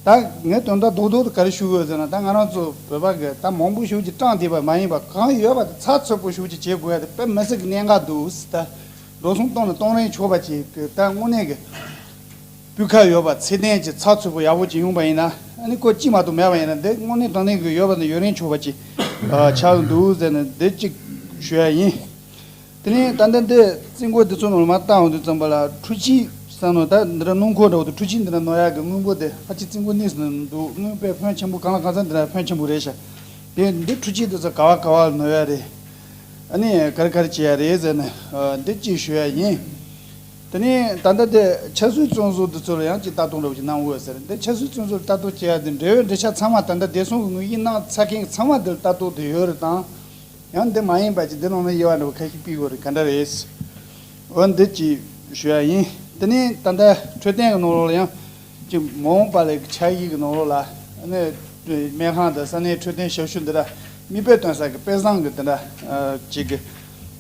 ད་ངས་དོན་དག་རྡོག་རྡོག་ཏུ་ག་རེ་ཞུ་དགོས་ཟེར་ན་ད་ང་རང་ཚོ་བོད་པ་གི་ད་མང་པོ་ཞིག་ཅིག་སྐྲག་བསྡད་པ་མ་ཡིན་པ་གང་ཡོད་པ་དེ་ཚགས་ཚུད་པོ་ཞིག་ཅིག་བྱེད་དགོས་ཡ་དེ་དཔེ་མི་སྲིད་གི་གནད་འགག་འདུག་ཟེར། ད་འགྲོ་སོང་གཏོང་ནས་གཏོང་རིན་ཆོག་པ་ཅིག་གི་ད་དངོས་གནས་གི་སྤུས་ཀ་ཡོད་པ་ཚད་ལྡན་ཅིག་ཚགས་ཚུད་པོ་ཡག་པོ་ཅིག་ཡོང་པ་ཡིན་ན་ཨ་ནི་ཁོ་ཅིག་མ་གཏོགས་མེད་པ་ཡིན་ན་འདི་དངོས་གནས་དྲང་གནས་གི་ཡོད་པ་དང་ཡོད་རིན་ཆོག་པ་ཅིག་ཨ་ཆགས་འདུག་ཟེར་ནས་འདི་གཅིག་ཞུ་ཡ་ཡིན། དེ་ནས་ད་ལྟ་འདི་རྩིས་འགོ་འདི་ཚོ་ནང་ལ་མར་བཏང་འོང་དུས་ཙམ་པ་ལ་འཕྲུལ་ཆས་བསམ་ནོ་ད་འདི་འདྲ་སྣུམ་འཁོར་འདྲ་བོ་དང་འཕྲུལ་ཆས་འདི་འདྲ་ནོར་ཡག་གི་དངུལ་འབོར་དེ་ཕལ་ཆེར་རྩིས་འགོ་གནས་སུ་འདུག་དངུལ་དཔེ་ཕོན་ཆེན་པོ་གང་ལ་གང་འཚམ་འདི་འདྲ་ཕོན་ཆེན་པོ་རེད་ཤག་དེ་འདི་འཕྲུལ་ཆས་འདི་ཚོ་ག་བ་ག་བ་ལ་ནོར་ཡ་རེད། ཨ་ནི་ག་རེ་ག་རེ་བྱེད་ཡ་རེད་ཟེར་ནས་འདི་གཅིག་ཞུ་ཡ་ཡིན། དེ་ནས་ད་ལྟ་དེ་ཆབ་སྲིད་བཙོན་ཟུར་འདི་ཚོ་ལ་ཡང་ཅིག་ལྟ་རྟོག་འདྲ་བོ་ཅིག་གནང་དགོས་ཟེར། འདི་ཆབ་སྲིད་བཙོན་ཟུར་ལ་ལྟ་རྟོག་བྱེད་ཡ་དེ་འབྲེལ་ཡོད་འབྲེལ་ཆགས་ཚང་མ་ད་ལྟ་བདེ་སྲུང་གི་དངུལ་གཞི་ནང་ཚར་མཁན་ཚང་མ་འདིར་ལྟ་རྟོག་དེ་ཡོད་རེད་དང་། ཡང་འདི་མ་ཡིན་པ་ཅིག་འདི་ནང་ན་དབྱེ་བ་འདྲ་བོ་ཁ་ཤས་ཕྱེ་དགོས་རེད། ག་འདྲ་རེད། འོ་འདི་ཅིག་ཞུ་ཡ་ཡིན། དེ་ནས་ད་ལྟ་འཕྲོད་བསྟེན་གྱི་ནང་ལོགས་ལ་ཡང་ཅིག་མ་འོངས་པ་ལ་འཆར་གཞི་གི་ནང་ལོགས་ལ་ནི་སྨན་ཁང་དང་ས་གནས་འཕྲོད་བསྟེན་ཞབས་ཞུ་འདི་འདྲ་མིག་དཔེ་སྟོན་ས་གི་དཔེ་བཟང་གི་འདི་འདྲ་ཅིག་གི་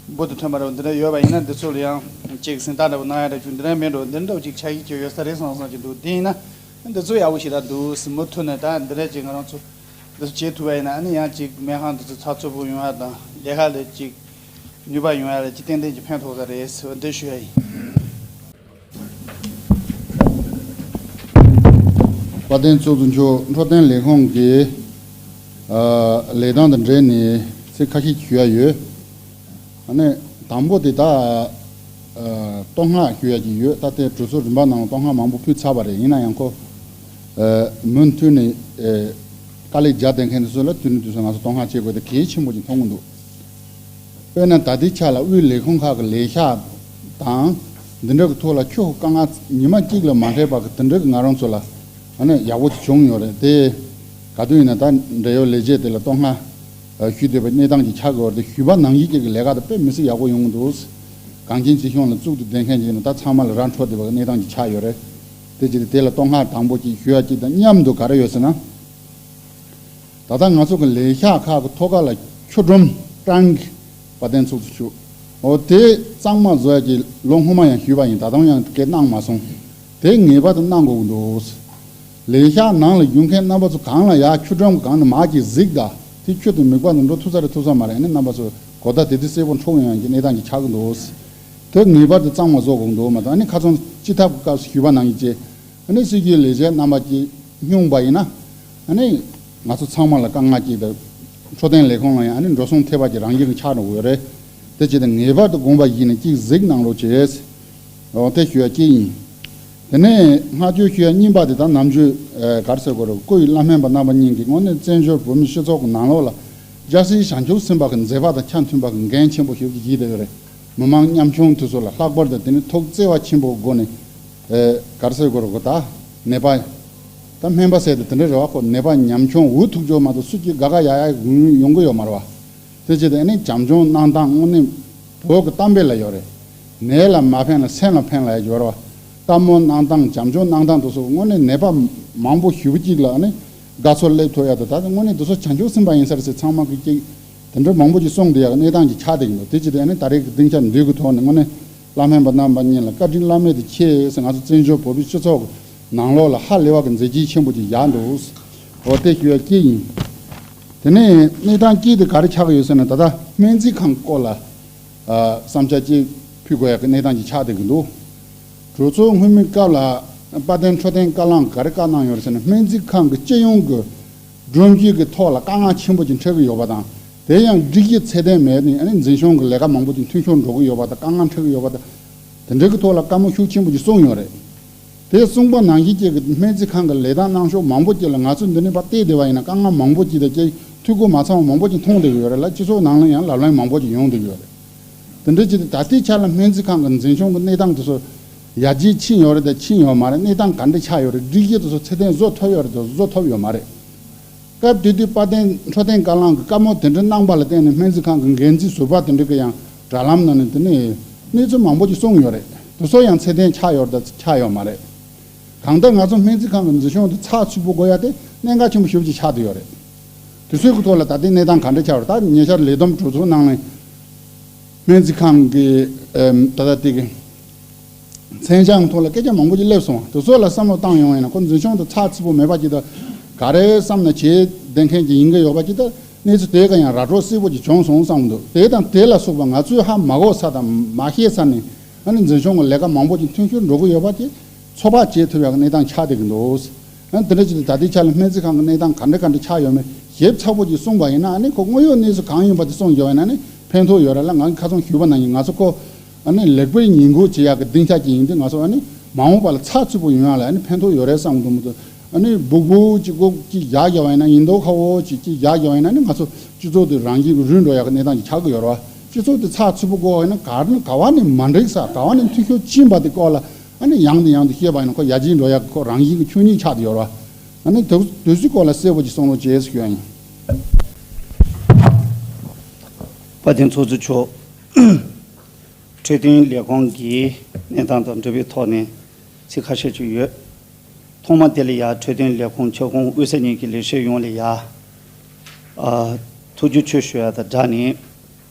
འབུར་དུ་ཐོན་པ་འདྲ་བོ་འདི་འདྲ་ཡོད་པ་ཡིན་ན་འདི་ཚོ་ལ་ཡང་ཅིག་གཟེངས་རྟགས་འདྲ་བོ་གནང་ཡ་འདྲ་བྱུང་འདི་འདྲ་མེད་འགྲོ་འདི་འདྲ་ཅིག་འཆར་གཞི་ཅིག་ཡོད་ས་རེད་བསམ་བསམ་གྱི་འདུག་དེ་ཡིན་ན་འདི་ཚོ་ཡག་པོ་ཞེ་དྲག་འདུག་སྲིད་མུ་མཐུད་ནས་ད་འདི་འདྲ་ཅིག་ང་རང་ཚོ་འདི་ཚོ་བྱེད་ཐུབ་པ་ཡིན་ན་ཨ་ནི་ཡང་ཅིག་སྨན་ཁང་འདི་ཚོ་ཚགས་ཚུད་པོ་ཡོང་ཡ་དང་ལས་ཀ་ལ་ཅིག་ནུས་པ་ཡོང་ཡ་ལ་ཅིག་ཏན་ཏན་ཅིག་ཕན་ཐོགས་ས་རེད་ཟེར་བ་འདི་ཞུ་ཡ་ཡིན། དཔལ་ལྡན་ཚོགས་གཙོ་མཆོག་འཕྲོད་བསྟེན་ལས་ཁུངས་ཀྱི་ཨ་ལས་སྟངས་དང་འབྲེལ་ནས་ཚིག་ཁ་ཤས་ཞུ་ཡ་ཡོད། ཨ་ནི་དང་པོ་དེ་ད་ཨ་བསྟོད་བསྔགས་ཞུ་ཡ་ཅིག་ཡོད། ད་ལྟའི་གྲོས་ཚོགས་རིམ་པ་ནང་ལ་བསྟོད་བསྔགས་མང་པོ་ཕུལ་ཚར་བ་རེད། ཡིན་ན་ཡང་ཁོ་ཨ་མུ་མཐུད་ནས་ཨ་དཀའ་ལས་རྒྱག་བསྡད་མཁན་དེ་ཚོ་ལ་དུས་ནས་དུས་སུ་ང་ཚོ་བསྟོད་བསྔགས་བྱེད་དགོས་དེ་གལ་ཆེན་པོ་ཅིག་མཐོང་གི་འདུག་དཔེར་ན་ད་ལྟའི་ཆ་ལ་དབུས་ལས་ཁུངས་ཁག་གི་ལས་ཤག་དང་འདི་འདྲ་གི་ཐོག་ལ་ཁྱོད་དཀའ་ངལ་ཉི་མ་གཅིག་ལ་མ་འཕྲད་པ་གི་དེ་འདྲ་གི་ང་རང་ཚོ་ལ་ཨ་ནི་ཡག་པོ་ཅིག་བྱུང་ཡོད་རེད། དེ་ག་དུས་ཡིན་ན་ད་འབྲེལ་ཡོད་ལས་བྱེད་དེ་ལ་བསྟོད་བསྔགས་ཞུ་འདོད་པའི་གནས་སྟངས་ཅིག་ཆགས་དགོས་རེད། དེ་ཞུས་པ་ནང་བཞིན་གཅིག་གི་ལས་ཀ་དེ་དཔེ་མི་སྲིད་ཡག་པོ་ཡོང་གི་འདུག་གངས་ཅན་སྐྱིད་གཤོངས་ལ་གཙུག་ཏུ་བསྡད་མཁན་ཅིག་ཡིན་ན་ད་ཚང་མ་ལ་ར་འཕྲོད་བསྡད་པ་གི་གནས་སྟངས་ཅིག་ཆགས་ཡོད་རེད། དེ་ཅིག་དེ་ལ་བསྟོད་བསྔགས་དང་པོ་ཅིག་ཞུ་ཡ་ཅིག་དང་མཉམ་དུ་ག་རེ་ཡོད་ཟེར་ན། ད་ལྟ་ང་ཚོ་གི་ལས་ཤག་ཁག་གི་ཐོག་ཁ་ལ་ཆུ་སྒྲོམ་ཀྲང་གི་ དཔལ་ལྡན་ཚོགས་གཙོ་མཆོག་འོ་དེ་གཙང་མ་བཟོ་ཡ་གི་ལོ་སྔོན་མ་ཡང་ཞུས་པ་ཡིན། ད་དུང་ཡང་སྐད་གནང་མ་སོང་། དེ་ངེས་པར་དུ་གནང་དགོས་ཀྱི་འདུག་ལས་ཤག་ནང་ལ་ཡོད་མཁན་རྣམ་པ་ཚོ་གང་ལ་ཡ་ཆུ་འགྲམ་གང་ནས་མར་གྱིས་གཟིགས་ད། དེ་ཆུ་དེ་མིད་པ་ནས་འགྲོ་ཐུབ་ས་རེད་ཐུབ་ས་མ་རེད། ཨ་ནི་རྣམ་པ་ཚོ་གོ་བརྡ་དེ་དུས་གསལ་པོ་འཕྲོད་ཡོང་ཡ་གི་གནས་སྟངས་ཀྱི་ཆགས་ཀྱི་འདུག་དེ་ངེས་པར་དུ་གཙང་མ་བཟོ་དགོས་ཀྱི་འདུག་མ་གཏོགས། ཨ་ནི་ཁ་སང་སྤྱི་ཐབ་ཀྱི་སྐབས་སུ་ཞུས་པ་ནང་བཞིན་བྱས། ཨ་ནི་སྲིད་ཇུས་ལས་བྱེད་རྣམ་པ་ཀྱིས་སྙུང་པ་ཡིན་ན། ཨ་ནི་ང་ཚོ་ཚང་མ་ལ་དཀའ་ངལ་ཅིག་དང་། འཕྲོད་བསྟེན་ལས་ཁུངས་ལ་ཡང་ཨ་ནི་འགྲོ་སོང་ཐེབས་པ་ཅིག་རང་བཞིན་གྱི་ཆགས་འགྲོ་གི་ཡོད་རེད། དེ་བྱས་ཏེ་ངེས་པར་དུ་དགོངས་པ་བཞེས་ནས་ཅིག་གཟིགས་གནང་རོགས་བྱེད། འོ་དེ་ཞུ་ཡ་གཅིག་ཡིན། དེ་ནས་བསྔགས་བརྗོད་ཞུ་ཡ་གཉིས་པ་དེ་ད་ནམ་རྒྱུན་ཨ་ག་རེ་ཟེར་དགོས་རེད། སྐུ་ཡི་བླ་སྨན་པ་རྣམ་པ་གཉིས་ཀྱིས་དངོས་གནས་བཙན་བྱོལ་བོད་མིའི་སྤྱི་ཚོགས་ཀྱི་ནང་ལོགས་ལ་རྒྱལ་སྲས་བྱང་ཆུབ་སེམས་དཔའ་གི་མཛད་པ་དང་ཆ་མཐུན་པ་གི་འགན་ཆེན་པོ་ཞིག་བཞེས་བསྡད་ཡོད་རེད། མི་མང་ཉམ་ཆུང་དེ་ཚོ་ལ་ལྷག་པར་དུ་དེ་ནི་ཐུགས་བརྩེ་བ་ཆེན་པོའི་སྒོ་ནས་ཨེ་ག་རེ་ཟེར་དགོས་རེད། ད་ནད་པ་ད་སྨན་པ་ཟེར་དེ་དེ་འདྲ་རེད་བ། ཁོ་ནད་པ་ཉམ་ཆུང་འུ་ཐུག་ཆོག་མ་གཏོགས་སུ་གཅིག་དགའ་དགའ་ཡག་ཡག་ཡོང་གི་ཡོད་མ་རེད་བ། དེ་བྱས་ཏེ་ཨ་ནི་བྱམས་སྐྱོང་གནང་སྟངས་དངོས་གནས་བོད་ཀྱི་གཏམ་དཔེ་ལ་ཡོད་རེད། ནད་ལ་མ་ཕན་ལ་སེམས་ལ་ཕན་ལ་ཡོད་རེད་བ། ལྟད་མོ་གནང་སྟངས་བྱམས་སྐྱོང་གནང་སྟངས་དེ་ཚོ་དངོས་གནས་ནད་པ་མང་པོ་ཞེ་པོ་ཅིག་ལ་ཨ་ནི་དགའ་ཚོར་སླེབས་ཐུབ་ཡག་དང་། ད་དངོས་གནས་དེ་ཚོ་བྱང་ཆུབ་སེམས་དཔའ་ཡིན་ས་རེད་ཟེར་ཚང་མ་གིས་ཅིག་དེ་འདྲ་མང་པོ་ཅིག་གསུངས་བསྡད་ཡག་གནས་སྟངས་ཅིག་ཆགས་བསྡད་ཀྱི་འདུག་དེ་བྱས་ཏེ་ཨ་ནི་ད་རེས་ཀྱི་སྡིངས་ཆ་འདི་གི་ཐོག་ནས་དངོས་གནས་བླ་སྨན་པ་རྣམ་པ་གཉིས་ལ་བཀའ་དྲིན་བླ་མེད་དུ་ཆེ་ཟེར། ང་ཚོ་བཙན་བྱོལ་བོད་པའི་སྤྱི་ཚོགས་ཀྱི་ནང་ལོགས་ལ་ཧ་ལས་པ་གི་མཛད་རྗེས་ཆེན་པོ་ཅིག་བཞག་འདུག་འོ་དེ་ཞུ་ཡ་གཅིག་ཡིན། དེ་ནས་གནས་སྟངས་གཅིག་དེ་ག་རེ་ཆགས་ཀྱི་ཡོད་ཟེར་ན། ད་ལྟ་སྨན་རྩིས་ཁང་སྐོར་ལ་ཨ་བསམ་འཆར་གཅིག་ཕུལ་དགོས་ཡག་གི་གནས་སྟངས་ཅིག་ཆགས་བསྡད་ཀྱི་འདུག་གྲོས་ཚོགས་སྔོན་མའི་སྐབས་ལ་དཔལ་ལྡན་འཕྲོད་བསྟེན་བཀའ་བློན་ག་རེ་བཀའ་གནང་ཡོད་རེད་ཟེར་ན། སྨན་རྩིས་ཁང་གི་སྤྱི་ཡོངས་ཀྱི་སྒྲོམ་གཞི་གི་ཐོག་ལ་དཀའ་ངལ་ཆེན་པོ་ཅིག་འཕྲད་ཀྱི་ཡོད་པ་དང་། དེ་ཡང་སྒྲིག་གཞི་ཚད་ལྡན་མེད་ནས་ཨ་ནི་འཛིན་སྐྱོང་གི་ལས་ཀ་མང་པོ་ཅིག་འཐུས་ཤོར་འགྲོ་གི་ཡོད་པ་དང་། དཀའ་ངལ་འཕྲད་ཀྱི་ཡོད་པ་དང་། དེ་འདྲ་གི་ཐོག་ལ་བཀའ་མོལ་ཤུགས་ཆེན་པོ་ཅིག་གསུངས་ཡོད་རེད། དེ་གསུངས་པ་ནང་བཞིན་ཅིག་གི་སྨན་རྩིས་ཁང་གི་ལས་དང་གནང་ཕྱོགས་མང་པོ་ཅིག་ལ་ང་ཚོ་འདི་ནས་ཕར་བལྟས་བསྡད་པ་ཡིན་ན་དཀའ་ངལ་མང་པོ་ཅིག་དང་ཅིག་འཐུས་སྒོ་མ་ཚང་བ་མང་པོ་ཅིག་མཐོང་བསྡད་ཀྱི་ཡོད་རེད་ལ། སྤྱི་ཚོགས་ནང་ལ་ཡང་ལབ་གླེང་མང་པོ་ཅིག་ཡོང་བསྡད་ཀྱི་ཡོད་རེད། དེ་འདྲ་ཅིག་ད་ལྟའི་ཆ་ལ་སྨན་རྩིས་ཁང་གི་འཛིན་སྐྱོང་གི་གནས་སྟངས་དེ་ཚོ་ཡར་རྒྱས་ཕྱིན་ཡོད་རེད་དང་ཕྱིན་ཡོད་མ་རེད། གནས་སྟངས་ག་འདྲ་ཆགས་ཡོད་རེད། སྒྲིག་གཞི་དེ་ཚོ་ཚད་ལྡན་བཟོ་ཐུབ་ཡོད་རེད་དང་བཟོ་ཐུབ་ཡོད་མ་རེད། སྐབས་དེ་དུས་དཔལ་ལྡན་འཕྲོད་བསྟེན་བཀའ་བློན་གྱིས་བཀའ་མོལ་དེ་འདྲ་གནང་པ་ལ་བརྟེན་ནས་སྨན་རྩིས་ཁང་གི་འགན་འཛིན་ཟུར་པ་དེ་འདྲ་གིས་ཡང་དྲ་ལམ་ནང་ནས་དེ་ནས་གནས་ཚུལ་མང་པོ་ཅིག་གསུངས་ཡོད་རེད། དེ་ཚོ་ཡང་ཚད་ལྡན་ཆགས་ཡོད་རེད་དང་ཆགས་ཡོད་མ་རེད། གང་ལྟར་ང་ཚོ་སྨན་རྩིས་ཁང་གི་འཛིན་སྐྱོང་དེ་ཚགས་ཚུད་པོ་དགོས་ཡ་དེ་གནད་འགག་ཆེན་པོ་ཞེ་པོ་ཅིག་ཆགས་བསྡད་ཡོད་རེད། དེ་ཚོའི་ཐོག་ལ་ད་ལྟའི་གནས་སྟངས་ག་འདྲ་ཆགས་ཡོད་རེད། ད་ཉེ་ཆར་ལས་བསྡོམས་གྲོས་ཚོགས་ནང་ནས་སྨན་རྩིས་ཁང་གི་ཨེམ་ད་ལྟ་དེ་གི་མཚན་བྱང་ཐོག་ལ་སྐད་ཆ་མང་པོ་ཅིག་སླེབས་སོང་བ། དེ་ཚོ་ལ་བསམ་བློ་བཏང་ཡོང་བ་ཡིན་ན་ཁོ་འཛིན་སྐྱོང་དེ་ཚགས་ཚུད་པོ་མེད་པ་ཅིག་དང་། ག་རེ་བསམ་ན་བྱེད་བསྡད་མཁན་ཅིག་ཡིན་གྱི་ཡོད་པ་ཅིག་དང་། གནས་ཚུལ་དེ་ག་ཡང་ར་སྤྲོད་གསལ་པོ་ཅིག་བྱུང་སོང་བསམ་གྱི་འདུག་དེ་དང་དེ་ལ་སོགས་པ་ང་ཚོས་ཧ་མ་གོ་ས་དང་མ་ཤེས་ས་ནས་ཨ་ནི་འཛིན་སྐྱོང་གི་ལས་ཀ་མང་པོ་ཅིག་འཐུས་ཤོར་འགྲོ་གི་ཡོད་པ་ཅིག་ཚོད་དཔག་བྱེད་ཐུབ་ཡག་གི་གནས་སྟངས་ཆགས་བསྡད་ཀྱི་འདུག་ཨ་ནི་དེ་འདྲ་ཅིག་ད་ལྟའི་ཆ་ལ་སྨན་རྩིས་ཁང་གི་གནས་སྟངས་ག་འདྲ་ག་འདྲ་ཆགས་ཡོད་མེད་ཞིབ་ཚགས་པོ་ཅིག་གསུངས་པ་ཡིན་ན། ཨ་ནི་ཁོ་དངོས་ཡོད་གནས་ཚུལ་གང་ཡིན་པ་དེ་གསུངས་ཡོད་ན་ཨ་ནི་ཕན་ཐོགས་ཡོད་རེད་ལ། ང་གིས་ཁ་སང་ཞུས་པ་ནང་བཞིན་ང་ཚོ་ཁོ་ཨ་ནི་ལེགས་པར་ཉེས་འགོག་བྱེད་ཡག་གི་སྡིངས་ཆ་ཅིག་ཡིན་དུས་ང་ཚོ་ཨ་ནི་མ་འོངས་པ་ལ་ཚགས་ཚུད་པོ་ཡོང་ཡག་ལ་ཨ་ནི་ཕན་ཐོགས་ཡོད་རེད་བསམ་གྱི་འདུག་མི་འདུག་ཨ་ནི་སྦུག་སྦུག་ཅིག་སྒོ་ཅིག་བཞག་བཞག་པ་ཡིན་ན། ཉིན་ཐོ་ཁ་བོ་ཅིག་ཅིག་བཞག་བཞག་པ་ཡིན་ན་ཨ་ནི་ང་ཚོ་སྤྱི་ཚོགས་དེ་རང་བཞིན་གྱིས་རུལ་འགྲོ་ཡག་གི་གནས་སྟངས་ཅིག་ཆགས་ཀྱི་ཡོད་རེད་བ། སྤྱི་ཚོགས་དེ་ཚགས་ཚུད་པོ་དགོས་པ་ཡིན་ན་ག་ནས་ག་བ་ནས་མ་འགྲིག་ས་ག་བ་ནས་འཐུས་ཤོར་ཕྱིན་པ་དེ་སྐོར་ལ་ཨ་ནི་ཡང་དང་ཡང་དུ་བཤད་པ་ཡིན་ན་ཁོ་ཡར་རྒྱས་འགྲོ་ཡག་གི་ཁོ་རང་བཞིན་གྱི་ཆོས་ཉིད་ཆགས་བསྡད་ཡོད་རེད་བ། ཨ་ནི་དུས་དུས་ཚོད་སྐོར་ལ་གསལ་པོ་ཅིག་གསུང་རོགས་བྱེད་ཞུ་ཡ་ཡིན། དཔལ་ལྡན་ཚོགས་གཙོ་མཆོག་འཕྲོད་བསྟེན་ལས་ཁུངས་ཀྱི་གནས་སྟངས་དང་འབྲེལ་བའི་ཐོག་ནས་ཚིག་ཁ་ཤས་ཅིག་ཡོད། ཐོག་མ་དེ་ལ་ཡང་འཕྲོད་བསྟེན་ལས་ཁུངས་ཁྱབ་ཁོངས་དབུས་ས་གཉིས་ཀྱི་ལས་བྱེད་ཡོངས་ལ་ཡང་ཨ་ཐུགས་རྗེ་ཆེ་ཞུ་ཡ་དང་སྦྲགས་ནས།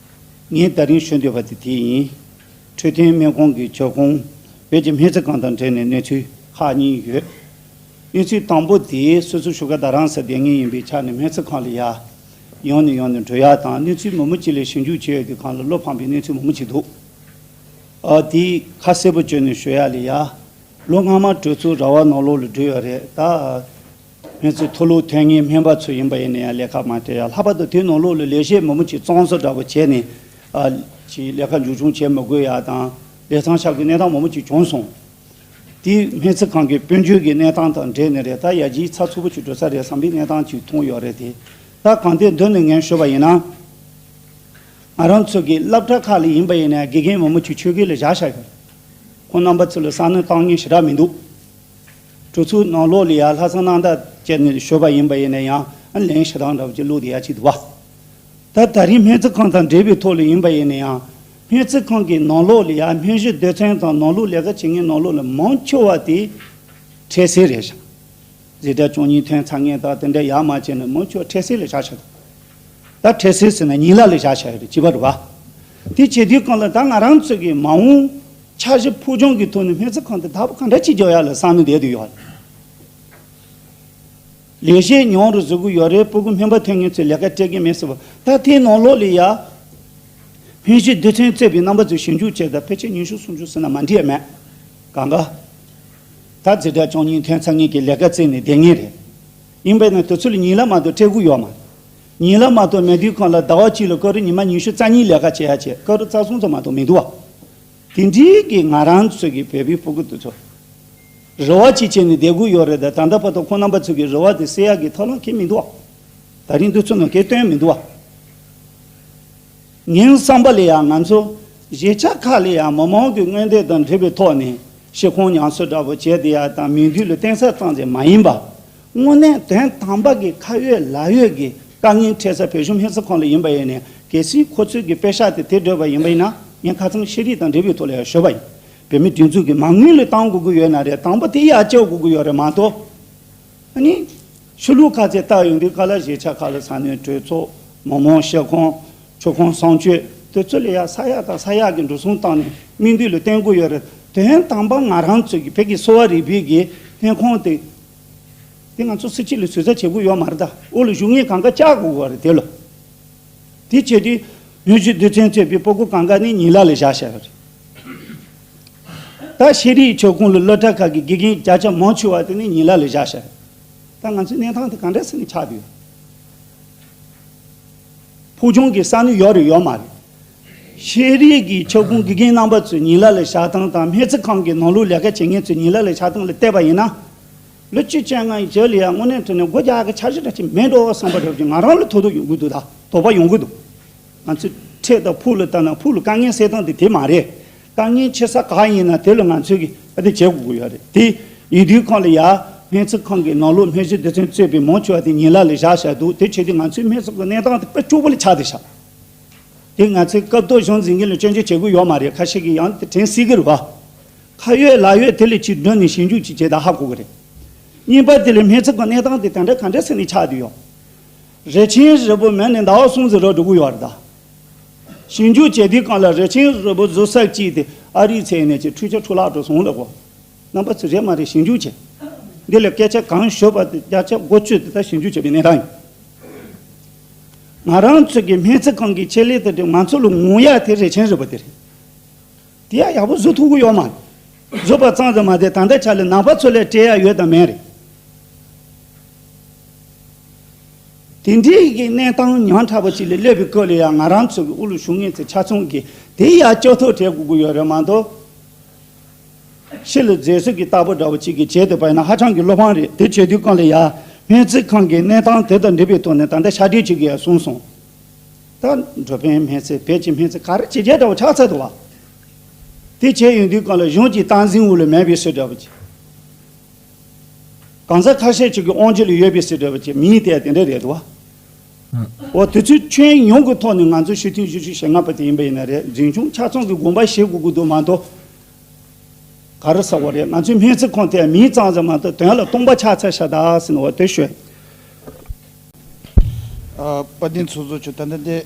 ངས་ད་རིང་ཞུ་འདོད་པ་དེ་དེ་ཡིན། འཕྲོད་བསྟེན་སྨན་ཁང་གི་ཁྱབ་ཁོངས་བོད་ཀྱི་སྨན་རྩིས་ཁང་དང་འབྲེལ་ནས་གནས་ཚུལ་ཁག་གཉིས་ཡོད། གནས་ཚུལ་དང་པོ་དེ་སོ་སོ་བཞུགས་སྒར་རྡ་རམ་ས་ལ་བསྡད་མཁན་ཡིན་པའི་ཆ་ནས་སྨན་རྩིས་ཁང་ལ་ཡ་ཡང་ནས་ཡང་ནས་འགྲོ་ཡ་དང་། གནས་ཚུལ་མང་པོ་ཅིག་ལ་ཞིབ་འཇུག་བྱེད་ཡ་གི་སྒང་ལ་བློ་ཕམ་པའི་གནས་ཚུལ་མང་པོ་ཅིག་འདུག་ཨ་དེ་ཁ་གསལ་པོ་བརྗོད་ནས་ཞུ་ཡ་ལ་ཡ། ལོ་སྔ་མ་གྲོས་ཚོགས་ར་བ་ནང་ལོགས་ལ་བགྲོས་ཡོད་རེད་ད། སྨན་རྩིས་མཐོ་སློབ་ཐོན་མཁན་སྨན་པ་ཚོ་ཡིན་པ་ཡིན་ན་ཡང་ལས་ཀ་མ་སྤྲད་ཡ། ལྷག་པར་དུ་དེའི་ནང་ལོགས་ལ་ལས་བྱེད་མང་པོ་ཅིག་གཙང་བཟོ་འདྲ་པོ་བྱས་ནས་ཨ་ཅིག་ལས་ཀ་མཇུག་སྐྱོང་བྱེད་མི་དགོས་ཡ་དང་། ལས་མཚམས་བཞག་དགོས་གནས་སྟངས་མང་པོ་ཅིག་བྱུང་སོང་། དེ་སྨན་རྩིས་ཁང་གི་དཔལ་འབྱོར་གྱི་གནས་སྟངས་དང་འབྲེལ་ནས་རེད། ད་ཡར་རྒྱས་ཚགས་ཚུད་པོ་ཅིག་འགྲོ་ས་རེད་བསམ་པའི་གནས་སྟངས་ཅིག་མཐོང་ཡོད་རེད་དེ། ད་གང་ལྟར་མདོར་ན་ངས་ཞུས་པ་ཡིན་ན། ང་རང་ཚོ་གི་སློབ་གྲྭ་ཁག་ལ་ཡིན་པ་ཡིན་ན་དགེ་རྒན་མང་པོ་ཅིག་ཆོས་དགེ་ལ་བཞག་བཞག་ཡོད། ཁོང་རྣམ་པ་ཚོ་ལ་བསམ་བློ་བཏང་མཁན་ཞེ་དྲག་མི་འདུག་གྲོས་ཚོགས་ནང་ལོགས་ལ་ཡ་ལྷག་བསམ་རྣམ་དག་བྱས་ནས་ཞུས་པ་ཡིན་པ་ཡིན་ན་ཡང་ཨ་ལན་ཞེ་དྲག་འདྲ་པོ་ཅིག་བླུགས་བསྡད་ཡ་ཅིག་འདུག་བ། ད་ད་རིང་སྨན་རྩིས་ཁང་དང་འབྲེལ་བའི་ཐོག་ལ་ཡིན་པ་ཡིན་ན་ཡང་། སྨན་རྩིས་ཁང་གི་ནང་ལོགས་ལ་ཡ་སྨན་གཞི་སྡེ་ཚན་དང་ནང་ལོགས་ལས་ཀ་བྱེད་མཁན་ནང་ལོགས་ལ་མང་ཆེ་བ་དེ་འཕྲལ་སེལ་རེད་ཤག་འཛིན་གྲྭ་བཅུ་གཉིས་ཐོན་ཚར་མཁན་དང་དེ་འདྲ་ཡར་མར་བྱས་ནས་མང་ཆེ་བ་འཕྲལ་སེལ་ལ་བཞག་བཞག་འདུག་ད་འཕྲལ་སེལ་ཟེར་ན་ཉིན་གླ་ལ་བཞག་བཞག་ཡོད་རེད། བྱིས་པ་རེད་བ། དེ་བྱེད་དུས་གང་ལ་ད་ང་རང་ཚོ་གི་མ་འོངས་འཆར་གཞི་ཕུགས་རྒྱང་གི་ཐོག་ནས་སྨན་རྩིས་ཁང་དེ་བདག་པོ་ག་འདྲ་ཅིག་རྒྱག་ཡ་ལ་བསམ་བློ་བསྡད་དུ་ཡོད། ལས་བྱེད་ཉུང་རུ་བཟོ་གི་ཡོད་རེད། སྤུ་གུ་སྨན་པ་ཐོན་མཁན་ཚོས་ལས་ཀ་སྤྲད་ཀྱི་མེད་ཟེར་བ། ད་དེའི་ནང་ལོགས་ལ་ཡ། སྨན་གཞི་རྡུལ་ཚོན་བཙོས་པའི་རྣམ་པ་ཚོ་ཞིབ་འཇུག་བྱས་ད་ཕལ་ཆེར་ཉི་ཤུ་སུམ་ཅུ་ཟིན་ན་མ་འགྲིག་ཡ་མེད། གང་ག་ད་འཛིན་གྲྭ་བཅུ་གཉིས་ཐོན་ཚར་མཁན་གྱི་ལས་ཀ་བཙལ་ནས་བསྡད་མཁན་རེད། ཡིན་པས་ན་དེ་ཚོ་ལ་ཉིན་གླ་མ་གཏོགས་སྤྲད་དགོས་ཡོད་མ་རེད། ཉིན་གླ་མ་གཏོགས་མེད་དུས་གང་ལ་ཟླ་བ་གཅིག་ལ་སྐབས་རེ་ཉི་མ་ཉི་ཤུ་རྩ་གཉིས་ལས་ཀ་བྱེད་ཡ་བྱས། སྐབས་རེ་རྩ་གསུམ་ཙམ་མ་གཏོགས་མི་འདུག་བ། དེ་འདྲའི་གི་ང་རང་ཚོ་གི་བོད་པའི་སྤུ་གུ་དེ་ཚོ་རེ་བ་ཅིག་བྱས་ནས་བསྡད་དགོས་ཡོད་རེད། ད་ད་ལྟ་བར་དུ་ཁོང་རྣམ་པ་ཚོ་གི་རེ་བ་དེ་སེལ་ཡག་གི་ཐབས་ལམ་གང་ཡང་མི་འདུག་བ། ད་རིང་དུས་ཚོད་ནང་གང་ཡང་སྟོན་མི་འདུག་བ། ངའི་བསམ་པ་ལ་ཡང་ང་ཚོ་གཞིས་ཆགས་ཁག་ལ་ཡང་མི་མང་གི་མངོན་འདོད་དང་འབྲེལ་བའི་ཐོག་ནས་ཤི་ཁོང་ཉམས་གསོ་འདྲ་པོ་བྱས་བསྡད་ཡག་དང་མིང་འདུས་ལ་བརྟེན་ས་ཙམ་ཞིག་མ་ཡིན་པ། དངོས་གནས་དོན་དམ་པ་གི་ཁ་ཡོད་ལག་ཡོད་ཀྱི་དཀའ་ངལ་འཕྲད་ས་བོད་གཞུང་སྨན་རྩིས་ཁང་ལ་ཡིན་པ་ཡིན་ནའི་གལ་སྲིད་ཁོ་ཚོས་ཀྱི་པེ་ཤག་དེ་དེ་སྤྲོད་པ་ཡིན་པ་ཡིན་ན། ངས་ཁ་སང་ཤེས་རིག་དང་འབྲེལ་བའི་ཐོག་ལ་ཡང་ཞུས་པ་ཡིན། བོད་མི་སྒྲིག་འཛུགས་ཀྱི་མ་དངུལ་ལ་བཏང་དགོས་ཀྱི་ཡོད་ན་རེད། དང་པོ་དེ་ཡར་བཅག་དགོས་ཀྱི་ཡོད་རེད་མ་གཏོགས། ཨ་ནི། ཕྱི་ལོགས་ཁ་ཚད་བལྟ་ཡོང་དུས་ག་ལ་གཞིས་ཆགས་ཁག་ལ་ས་གནས་གྲོས་ཚོགས། མི་མང་སྤྱི་ཁང་། ཆུ་ཁང་གསང་སྤྱོད་དེ་ཚོ་ལ་ཡ་ས་ཡག་དང་ས་ཡག་གི་འགྲོ་སོང་བཏང་ནས་སྨིན་དུས་ལ་བརྟེན་དགོས་ཡོད་རེད། དོན་དམ་པ་ང་རང་ཚོ་གི་བོད་ཀྱི་གསོ་བ་རིག་པའི་གི་སྨན་ཁང་དེ། དེ་ང་ཚོ་སྲིད་སྤྱི་ལ་ཟུར་ཟ་བྱེད་དགོས་ཡོད་མ་རེད། ད་འོག་ལ་བཞུགས་མཁན་གང་ག་བཅག་དགོས་པ་རེད་དེ་ལ། དེ་བྱེད་དུས་སྨན་གཞི་རྡུལ་ཚོན་བཙོས་པའི་སྤུ་གུ་གང་ག་ནི་ཉིན་གླ་ལ་བཞག་བཞག་རེད། ད་ཤེས་རིག་ཁྱབ་ཁོངས་ལ་སློབ་གྲྭ་ཁག་གི་དགེ་རྒན་བརྒྱ་ཆ་མང་ཆེ་བ་དེ་ནི་ཉིན་གླ་ལ་བཞག་བཞག་རེད། ད་ང་ཚོའི་གནས་སྟངས་དེ་གང་འདྲ་སེ་ནས་ཆགས་བསྡད་ཡོད། ཕུགས་རྒྱང་གི་བསམ་བློ་ཡོད་རེད་ཡོད་མ་རེད། ཤེས་རིག་གི་ཁྱབ་ཁོངས་དགེ་རྒན་རྣམ་པ་ཚོས་ཉིན་གླ་ལ་བཞག་སྟངས་དང་སྨན་རྩིས་ཁང་གི་ནང་ལོགས་ལས་ཀ་བྱེད་མཁན་ཚོས་ཉིན་གླ་ལ་བཞག་སྟངས་ལ་བལྟས་པ་ཡིན་ན། ལོ་བཅུ་བཅོ་ལྔ་ཡི་རྗེས་ལ་ཡང་དངོས་གནས་དྲང་གནས་སྒོ་རྒྱག་གི་འཆར་གཞི་འདྲ་ཅིག་མེད་འགྲོ་བསམ་པ་འདྲ་ཅིག་ང་རང་ལ་ཐོགས་རྡོ་ཡོང་གི་འདུག་ད་དོགས་པ་ཡོང་གི་འདུག་ང་ཚོས་ཁྲལ་དང་ཕུགས་ལ་བལྟས་ན་ཕུགས་ལ་དཀའ་ངལ་སེལ་སྟངས་དེ་དེ་མ་རེད། དཀའ་ངལ་ཆེ་ས་ག་ཡིན་ན་དེ་ལ་ང་ཚོས་ཀྱི་ཨ་དེ་བྱེད་དགོས་ཀྱི་ཡོད་རེད། དེ་ཡིན་དུས་ཁོང་ལ་ཡ་སྨན་རྩིས་ཁང་གི་ནང་ལོགས་སྨན་གཞི་སྡེ་ཚན་གཙོས་པའི་མང་ཆེ་བ་དེ་ཉིན་གླ་ལ་བཞག་བཞག་འདུག་དེ་བྱེད་དུས་ང་ཚོའི་སྨན་རྩིས་ཁང་གནས་སྟངས་དེ་དཔེ་སྐྱོ་པོ་ལ་ཆགས་བསྡད་ཤག་དེ་ང་ཚོའི་སྐབས་ཐོག་གཞུང་འཛིན་མཁན་ལ་སྐྱོན་བརྗོད་བྱེད་དགོས་ཡོད་མ་རེད། ཁ་ཤས་ཀྱིས་ཡང་དེ་དྲན་སྲིད་ཀྱི་རེད་བ། ཁ་ཡོད་ལག་ཡོད་དེ་ལ་ཅིག་འགྲོ་ནས་ཞིབ་འཇུག་ཅིག་བྱས་ད་ཧ་གོ་གི་རེད། གཉིས་པ་དེ་ལ་སྨན་རྩིས་ཁང་གནས་སྟངས་དེ་ད་ལྟ་ག་འདྲ་སེ་ནས་ཆགས་བསྡད་ཡོད། རི་ཆེན་རི་བོ་མོན་ནས་ཟླ་བ་གསུམ་ཙམ་རག་འགྲོ་གི་ཡོད་རེད་ད། ཞིབ་འཇུག་བྱེད་དུས་གང་ལ་རི་ཆེན་རི་བོ་ཟུར་ས་གཅིག་དེ་ཨ་རིའི་ཚད་ནས་ཀྱི་འཕྲུལ་ཆས་འཕྲུལ་ལག་འགྲོ་སོང་ལ་གོ། རྣམ་པ་ཚོ་རེད་མ་རེད་ཞིབ་འཇུག་བྱེད། འདི་ལ་སྐད་ཆ་གང་ཤོད་པ་དེ་བརྒྱ་ཆ་དགུ་བཅུ་དེ་ད་ཞིབ་འཇུག་བྱས་པའི་གནས་སྟངས་ཡིན། ང་རང་ཚོ་གི་སྨན་རྩིས་ཁང་གི་ཆེད་ལས་དེ་ང་ཚོ་ལ་ངོ་ཡ་དེ་རི་ཆེན་རི་བོ་དེ་རེད། དེ་ཡང་ཡག་པོ་བཟོ་ཐུབ་ཀྱི་ཡོད་མ་རེད། བཟོས་པ་ཙམ་དུ་མ་ཟད་ད་ལྟ་ཆ་ལ་ནང་པ་ཚོ་ལ་སྤྲད་ཡ་ཡོད་དམ་མེད་རེད། དེ་འདྲའི་གི་གནས་སྟངས་ཉམ་ཕྲ་པོ་ཅིག་ལ་སླེབས་པའི་སྐབས་ལ་ཡང་ང་རང་ཚོ་གི་དབུ་ལ་བཞུགས་མཁན་ཚོ་ཆ་ཚང་གིས་དེ་ཡང་སྐྱོབ་ཐབས་བྱེད་དགོས་ཀྱི་ཡོད་རེད་མ་གཏོགས། ཕྱི་ལ་མཛེས་བཟོ་གི་རྟགས་པོ་འདྲ་བོ་ཅིག་གི་བྱས་བསྡད་པ་ཡིན་ན་ཧ་ཅང་གི་བློ་ཕམ་རེད། དེ་བྱེད་དུས་གང་ལ་ཡང་སྨན་རྩིས་ཁང་གི་གནས་སྟངས་དེ་དང་འབྲེལ་བའི་ཐོག་ནས་ད་ལྟ་ཤར་སྒྲིལ་ཅིག་གིས་ཡང་གསུངས་སོང་། ད་འགྲོ་ཕན་སྨན་རྩིས་བོད་ཀྱི་སྨན་རྩིས་ག་རེ་བྱེད་རྒྱུ་འདྲ་བོ་ཆགས་ཚར་འདུག་བ། དེ་བྱས་ཡོང་དུས་གང་ལ་གཞུང་གི་སྟངས་འཛིན་འོག་ལ་མེད་པའི་སྲོལ་འདྲ་བོ་ཅིག་གང་ཟག་ཁ་ཤས་ཅིག་གི་དབང་སྒྱུར་ལ་ཡོད་པའི་སྲོལ་འདྲ་བོ་ཅིག་མིང་དེ་དེ་འདྲ་རེད་འདུག་བ། འོ་དེ་ཚོའི་ཁྱོན་ཡོངས་ཀྱི་ཐོག་ནས་ང་ཚོ་ཕྱི་ཐེངས་བཞི་བཅུ་ཞེ་ལྔ་པ་དེ་ཡིན་པ་ཡིན་ན་རེད། འཛིན་སྐྱོང་ཆ་ཚང་གི་དགོངས་པ་བཞེས་དགོས་ཀྱི་འདུག་མ་གཏོགས། ག་རེ་ཟེར་བ་རེད། ང་ཚོའི་སྨན་རྩིས་ཁང་དེ་མིང་ཙམ་ཙམ་མ་གཏོགས་དོན་ལ་སྟོང་པ་ཆགས་ཚར་ཤག་ད་ཟེར་ནས་འོ་དེ་ཤོད། ཨ། དཔལ་ལྡན་ཚོགས་གཙོ་མཆོག་ད་ལྟ་འདི་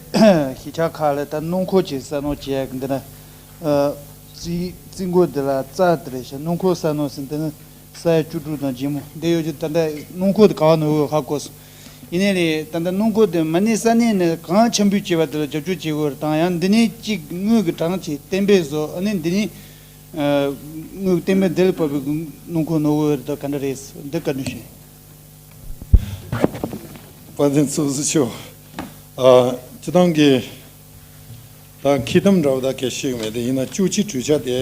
གཞིས་ཆགས་ཁག་ལ་ད་སྣུམ་འཁོར་གྱི་གསར་སྣོན་བྱེད་ཡག་གི་འདི་ན། ཨ། རྩིས་རྩིས་འགོ་འདི་ལ་རྩ་དེ་རེད་ཤག་སྣུམ་འཁོར་གསར་སྣོན་ཟེར་འདི་ན་ས་ཡ་བཅུ་དྲུག་དང་ལྗིད་མོ་འདི་ཡོད་ཀྱི། ད་ལྟ་སྣུམ་འཁོར་དེ་ག་བ་ནས་ཡོང་ཧ་གོ་སོང་། ཡིན་ནའི་ལས་ད་ལྟ་སྣུམ་འཁོར་དེ་མ་ཎི་ས་གནས་ནས་གང་ཆེན་པོས་བྱས་པ་དེ་ལ་རྒྱབ་སྐྱོར་བྱེད་དགོས་རེད། དང་ཡང་འདི་ནས་གཅིག་དངུལ་གྱི་གྲངས་ཀྱི་གཏན་འབེབས་བཟོ། ཨ་ནི་འདི་ནས་ཨ་དངུལ་གཏན་འབེབས་འདི་ལ་བབས་པའི་སྣུམ་འཁོར་ནོར་བུ་རེད། ད་ག་འདྲ་རེད། འདི་བཀའ་འདྲི་ཞུ། དཔལ་ལྡན་ཚོགས་གཙོ་མཆོག་ཨ། སྤྱི་བཏང་གི་ད་འཁྱེར་སྡོམ་འདྲ་བོ་ད་གལ་ཤེས་ཀྱི་མེད། དེ་ཡིན་ན་བཅུ་གཅིག་གྲོས་འཆར་དེ་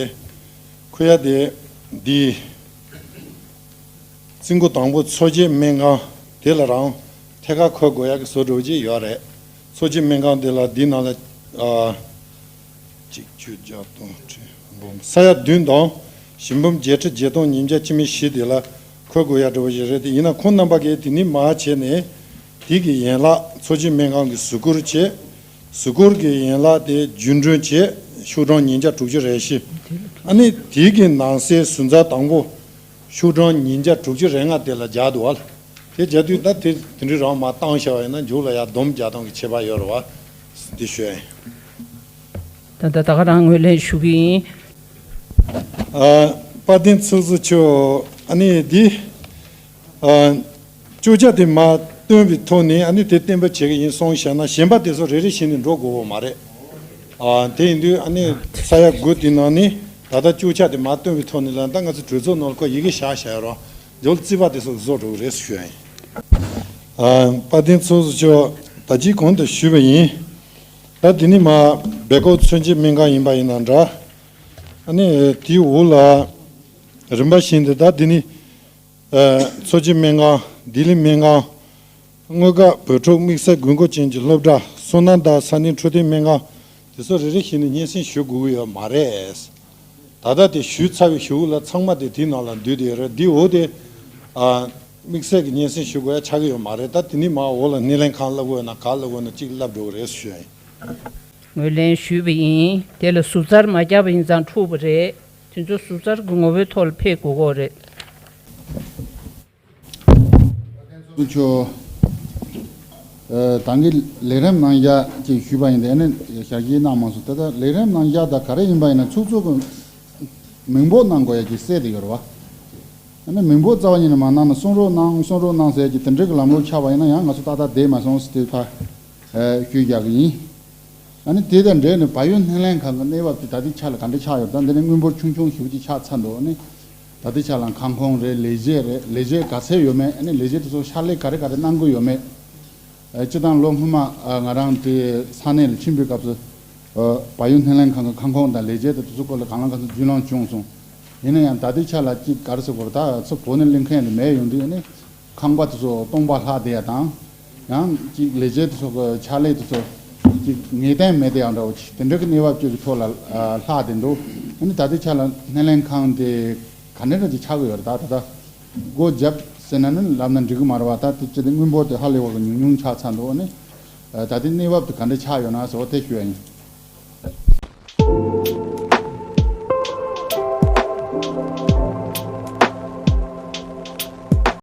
འཁོད་ཡ་དེ་འདི་རྩིས་འགོ་དང་པོ་འཚོ་བྱེད་སྨན་ཁང་དེ་ལ་རང་ཐད་ཀར་འཁོད་དགོས་ཡ་གི་བཟོ་འདྲ་བོ་ཅིག་ཡོད་རེད། འཚོ་བྱེད་སྨན་ཁང་དེ་ལ་འདི་ནང་ལ་ཨ། གཅིག་བཅུ་བརྒྱ་སྟོང་ཁྲི་འབུམ་ས་ཡ་བདུན་དང་བཞི་འབུམ་བརྒྱད་ཁྲི་བརྒྱད་སྟོང་ཉིས་བརྒྱ་བཅུ་མེད་བཞི་དེ་ལ་འཁོད་དགོས་ཡ་འདྲ་བོ་ཞིག་རེད། དེ་ཡིན་ན་ཁོང་རྣམ་པ་གིས་དེ་ནི་མ་བྱས་ནས་དེ་གི་ཡན་ལག་འཚོ་བྱེད་སྨན་ཁང་གི་གཟུགས་སྐོར་བྱས། གཟུགས་སྐོར་གྱི་ཡན་ལག་དེ་རྒྱུན་གྲོན་བྱས། ཤོག་གྲངས་ཉིས་བརྒྱ་དྲུག་ཅུ་རེ་བཞི། ཨ་ནི་དེ་གི་ནང་གསེས་ཟུར་འཛར་དང་པོ་ཤོག་གྲངས་ཉིས་བརྒྱ་དྲུག་ཅུ་རེ་ལྔ་དེ་ལ་སྦྱར་འདུག་བ། དེ་སྦྱར་དུས་ད་དེ་དེ་འདྲའི་རང་མ་བཏང་བྱ་བ་ཡིན་ན་མཇུག་ལ་ཡར་སྡོམ་རྒྱག་སྟངས་ཀྱི་ཁྱད་པར་ཡོད་རེད་བ། འདི་ཞུ་ཡ་ཡིན། ད་ད་ད་ག་རང་ངོས་ལེན་ཞུ་གི་ཡིན། ཨ། དཔལ་ལྡན་ཚོགས་གཙོ་མཆོག་ཨ་ནི་འདི། ཨ། བཅད་ཁྲ་དེ་མར་བཏོན་པའི་ཐོག་ནས་ཨ་ནི་དེ་གཏན་འབེབས་བྱེད་ཀྱི་ཡིན་གསུངས་བཞག་ན། གཞན་པ་དེ་ཚོ་རེ་རེ་བཞིན་དུ་འགྲོ་དགོས་པ་མ་རེད། ཨ། དེ་ཡིན་དུས་ཨ་ནི་ས་ཡ་དགུ་དེ་ནང་ནས་ད་ལྟ་བཅད་ཁྲ་དེ་མར་བཏོན་པའི་ཐོག་ནས་ལ། ད་ང་ཚོ་གྲོས་ཚོགས་ནང་ལ་ཁོ་ཡི་གེ་བཞག་བཞག་ཡོད་རེད། འདི་ལ་རྩིས་པ་དེ་ཚོ་བཟོ་འགྲོ་གི་རེད་ཞུ་ཡ་ཡིན། ཨ། དཔལ་ལྡན་ཚོགས་གཙོ་མཆོག་ད་ཅི་གོང་དུ་ཞུས་པ་ཡིན། ད་དེ་ནས་མར་སྦེལ་ཀོབ་མཚོན་ཆའི་སྨན་ཁང་ཡིན་པ་ཡིན་ན་འདྲ། ཨ་ནི་དེའི་འོག་ལ་རིམ་པ་བཞིན་དུ་ད་དེ་ནས། ཨ། མཚོན་ཆའི་སྨན་ཁང་། ལྡི་ལི་སྨན་ཁང་། དངུལ་ཁང་། བོད་ཕྲུག་དམིགས་བསལ་དགོས་མཁོ་ཅན་གྱི་སློབ་གྲྭ། སོ་ནམ་དང་ས་གནས་འཕྲོད་བསྟེན་སྨན་ཁང་། དེ་ཚོ་རེ་རེ་བཞིན་ནས་སྙན་སེང་ཞུ་དགོས་ཀྱི་ཡོད་མ་རེད། ད་ལྟ་དེ་ཞུས་ཚར་བའི་གཞུག་ལ་ཚང་མ་དེ་དེའི་ནང་ལ་འདུས་བསྡད་ཡོད་རེད། འདིའི་འོག་དེ། ཨ། དམིགས་བསལ་གྱི་སྙན་སེང་ཞུ་དགོས་ཡ་ཆགས་ཀྱི་ཡོད་མ་རེད། ད་དེ་ནས་མར་འོག་ལ་སྣེ་ལེན་གང་བསླབ་དགོས་ན་ག་བསླབ་དགོས་ན་གཅིག་བསླབ་འགྲོ་གི་རེད་ཞུ་ཡ་ཡིན། ངོས་ལེན་ཞུས་པ་ཡིན། དེ་ལ་ཟུར་ཟ་མ་བརྒྱབ་པ་ཡིན་ཙང་འཁྲུགས་པ་རེད། དེ་ཚོ་ཟུར་ཟ་གི་ངོ་བོའི་ཐོག་ལ་ཕེབས་དགོས་ཀྱི་རེད། ཚོགས་གཙོ་མཆོག་ཨ། ད་གིན་ལས་རིམ་གནང་བཞག་ཅིག་ཞུས་པ་ཡིན། དེ་ནི་ཞལ་བཞེས་གནང་མ་སོང་། ད་ལྟ་ལས་རིམ་གནང་བཞག་ད་ག་རེ་ཡིན་པ་ཡིན་ན། ཚོགས་གཙོ་གི་མིང་འབོད་གནང་དགོས་ཡ་ཅིག་གསལ་བསྡད་ཡོད་རེད་བ། ཨ་ནི་མིང་འབོད་རྩ་བ་ཉིད་ནས་མ་གནང་ན། གསུང་རོགས་གནང་། གསུང་རོགས་གནང་ཟེར་གྱི་དེ་འདྲ་གི་ལམ་ལུགས་ཆགས་པ་ཡིན་ན་ཡང་ང་ཚོ་ཏག་ཏག་བསྡད་མ་སོང་ཟེར་དེ་ཕར་ཞུས་བཞག་གི་ཡིན། ཨ་ནི་དེ་དང་འབྲེལ་ནས་བལ་ཡུལ་སྣེ་ལེན་ཁང་གི་གནས་བབ་དེ་ད་ལྟའི་ཆ་ལ་ག་འདྲ་ཆགས་ཡོད། ད་འདི་ནས་དངུལ་འབོར་ཆུང་ཆུང་ཞེ་པོ་ཅིག་ཆགས་ཚར་འདུག་ཨ་ནི་ད་ལྟའི་ཆ་ལ་ཁང་ཁོངས་རེད། ལས་བྱེད་རེད། ལས་བྱེད་ག་ཚད་ཡོད་མེད། ཨ་ནི་ལས་བྱེད་དེ་ཚོ་ཕྱག་ལས་ག་རེ་ག་རེ་གནང་གི་ཡོད་མེད། ཨ། སྤྱིར་བཏང་ལོ་སྔོན་མ། ཨ། ང་རང་དེ་ས་གནས་ལ་ཕྱིན་པའི་སྐབས་སུ། ཨ། བལ་ཡུལ་སྣེ་ལེན་ཁང་གི་ཁང་ཁོངས་དང་ལས་བྱེད་དེ་ཚོ་སྐོར་ལ་གང་ལ་གང་འཚམ་རྒྱུས་ལོན་བྱུང་སོང་། ཡིན་ན་ཡང་ད་ལྟའི་ཆ་ལ་ཅིག་ག་རེ་ཟེར་དགོས་རེད། ད་ཚུར་བོད་ནས་སླེབས་མཁན་དེ་མེད་ཡོང་དུས། ཨ་ནི་ཁང་པ་དེ་ཚོ་སྟོང་པ་ལྷག་བསྡད་ཡ་དང་། ཡང་ཅིག་ལས་བྱེད་དེ་ཚོ་གི་ཕྱག་ལས་དེ་ཚོ་ཅིག་ངེས་གཏན་མེད་དེ་ཡང་འདྲ་བོ་ཅིག་དེ་འདྲ་གི་གནས་བབ་ཅིག་གི་ཐོག་ལ། ཨ། ལྷག་བསྡད་འདུག་ཨ་ནི་ད་ལྟའི་ཆ་ལ་སྣེ་ལེན་ཁང་དེ་ག་འདྲ་འདྲ་ཅིག་ཆགས་ཀྱི་ཡོད་རེད། ད་ད་ལྟ་སྒོ་བརྒྱབ་ཟེར་ན་ནི་ལབ་ན་འགྲིག་གི་མ་རེད་བ། ད་དེ་ཅི་སྟེ་དངུལ་འབོར་དེ་ཧ་ལས་པ་གི་ཉུང་ཉུང་ཆགས་ཚར་འདུག་ཨ་ནི། ཨ། ད་ལྟའི་གནས་བབ་དེ་ག་འདྲ་ཆགས་ཡོད་ན་ཟེར་བ་དེ་ཞུ་ཡ་ཡིན།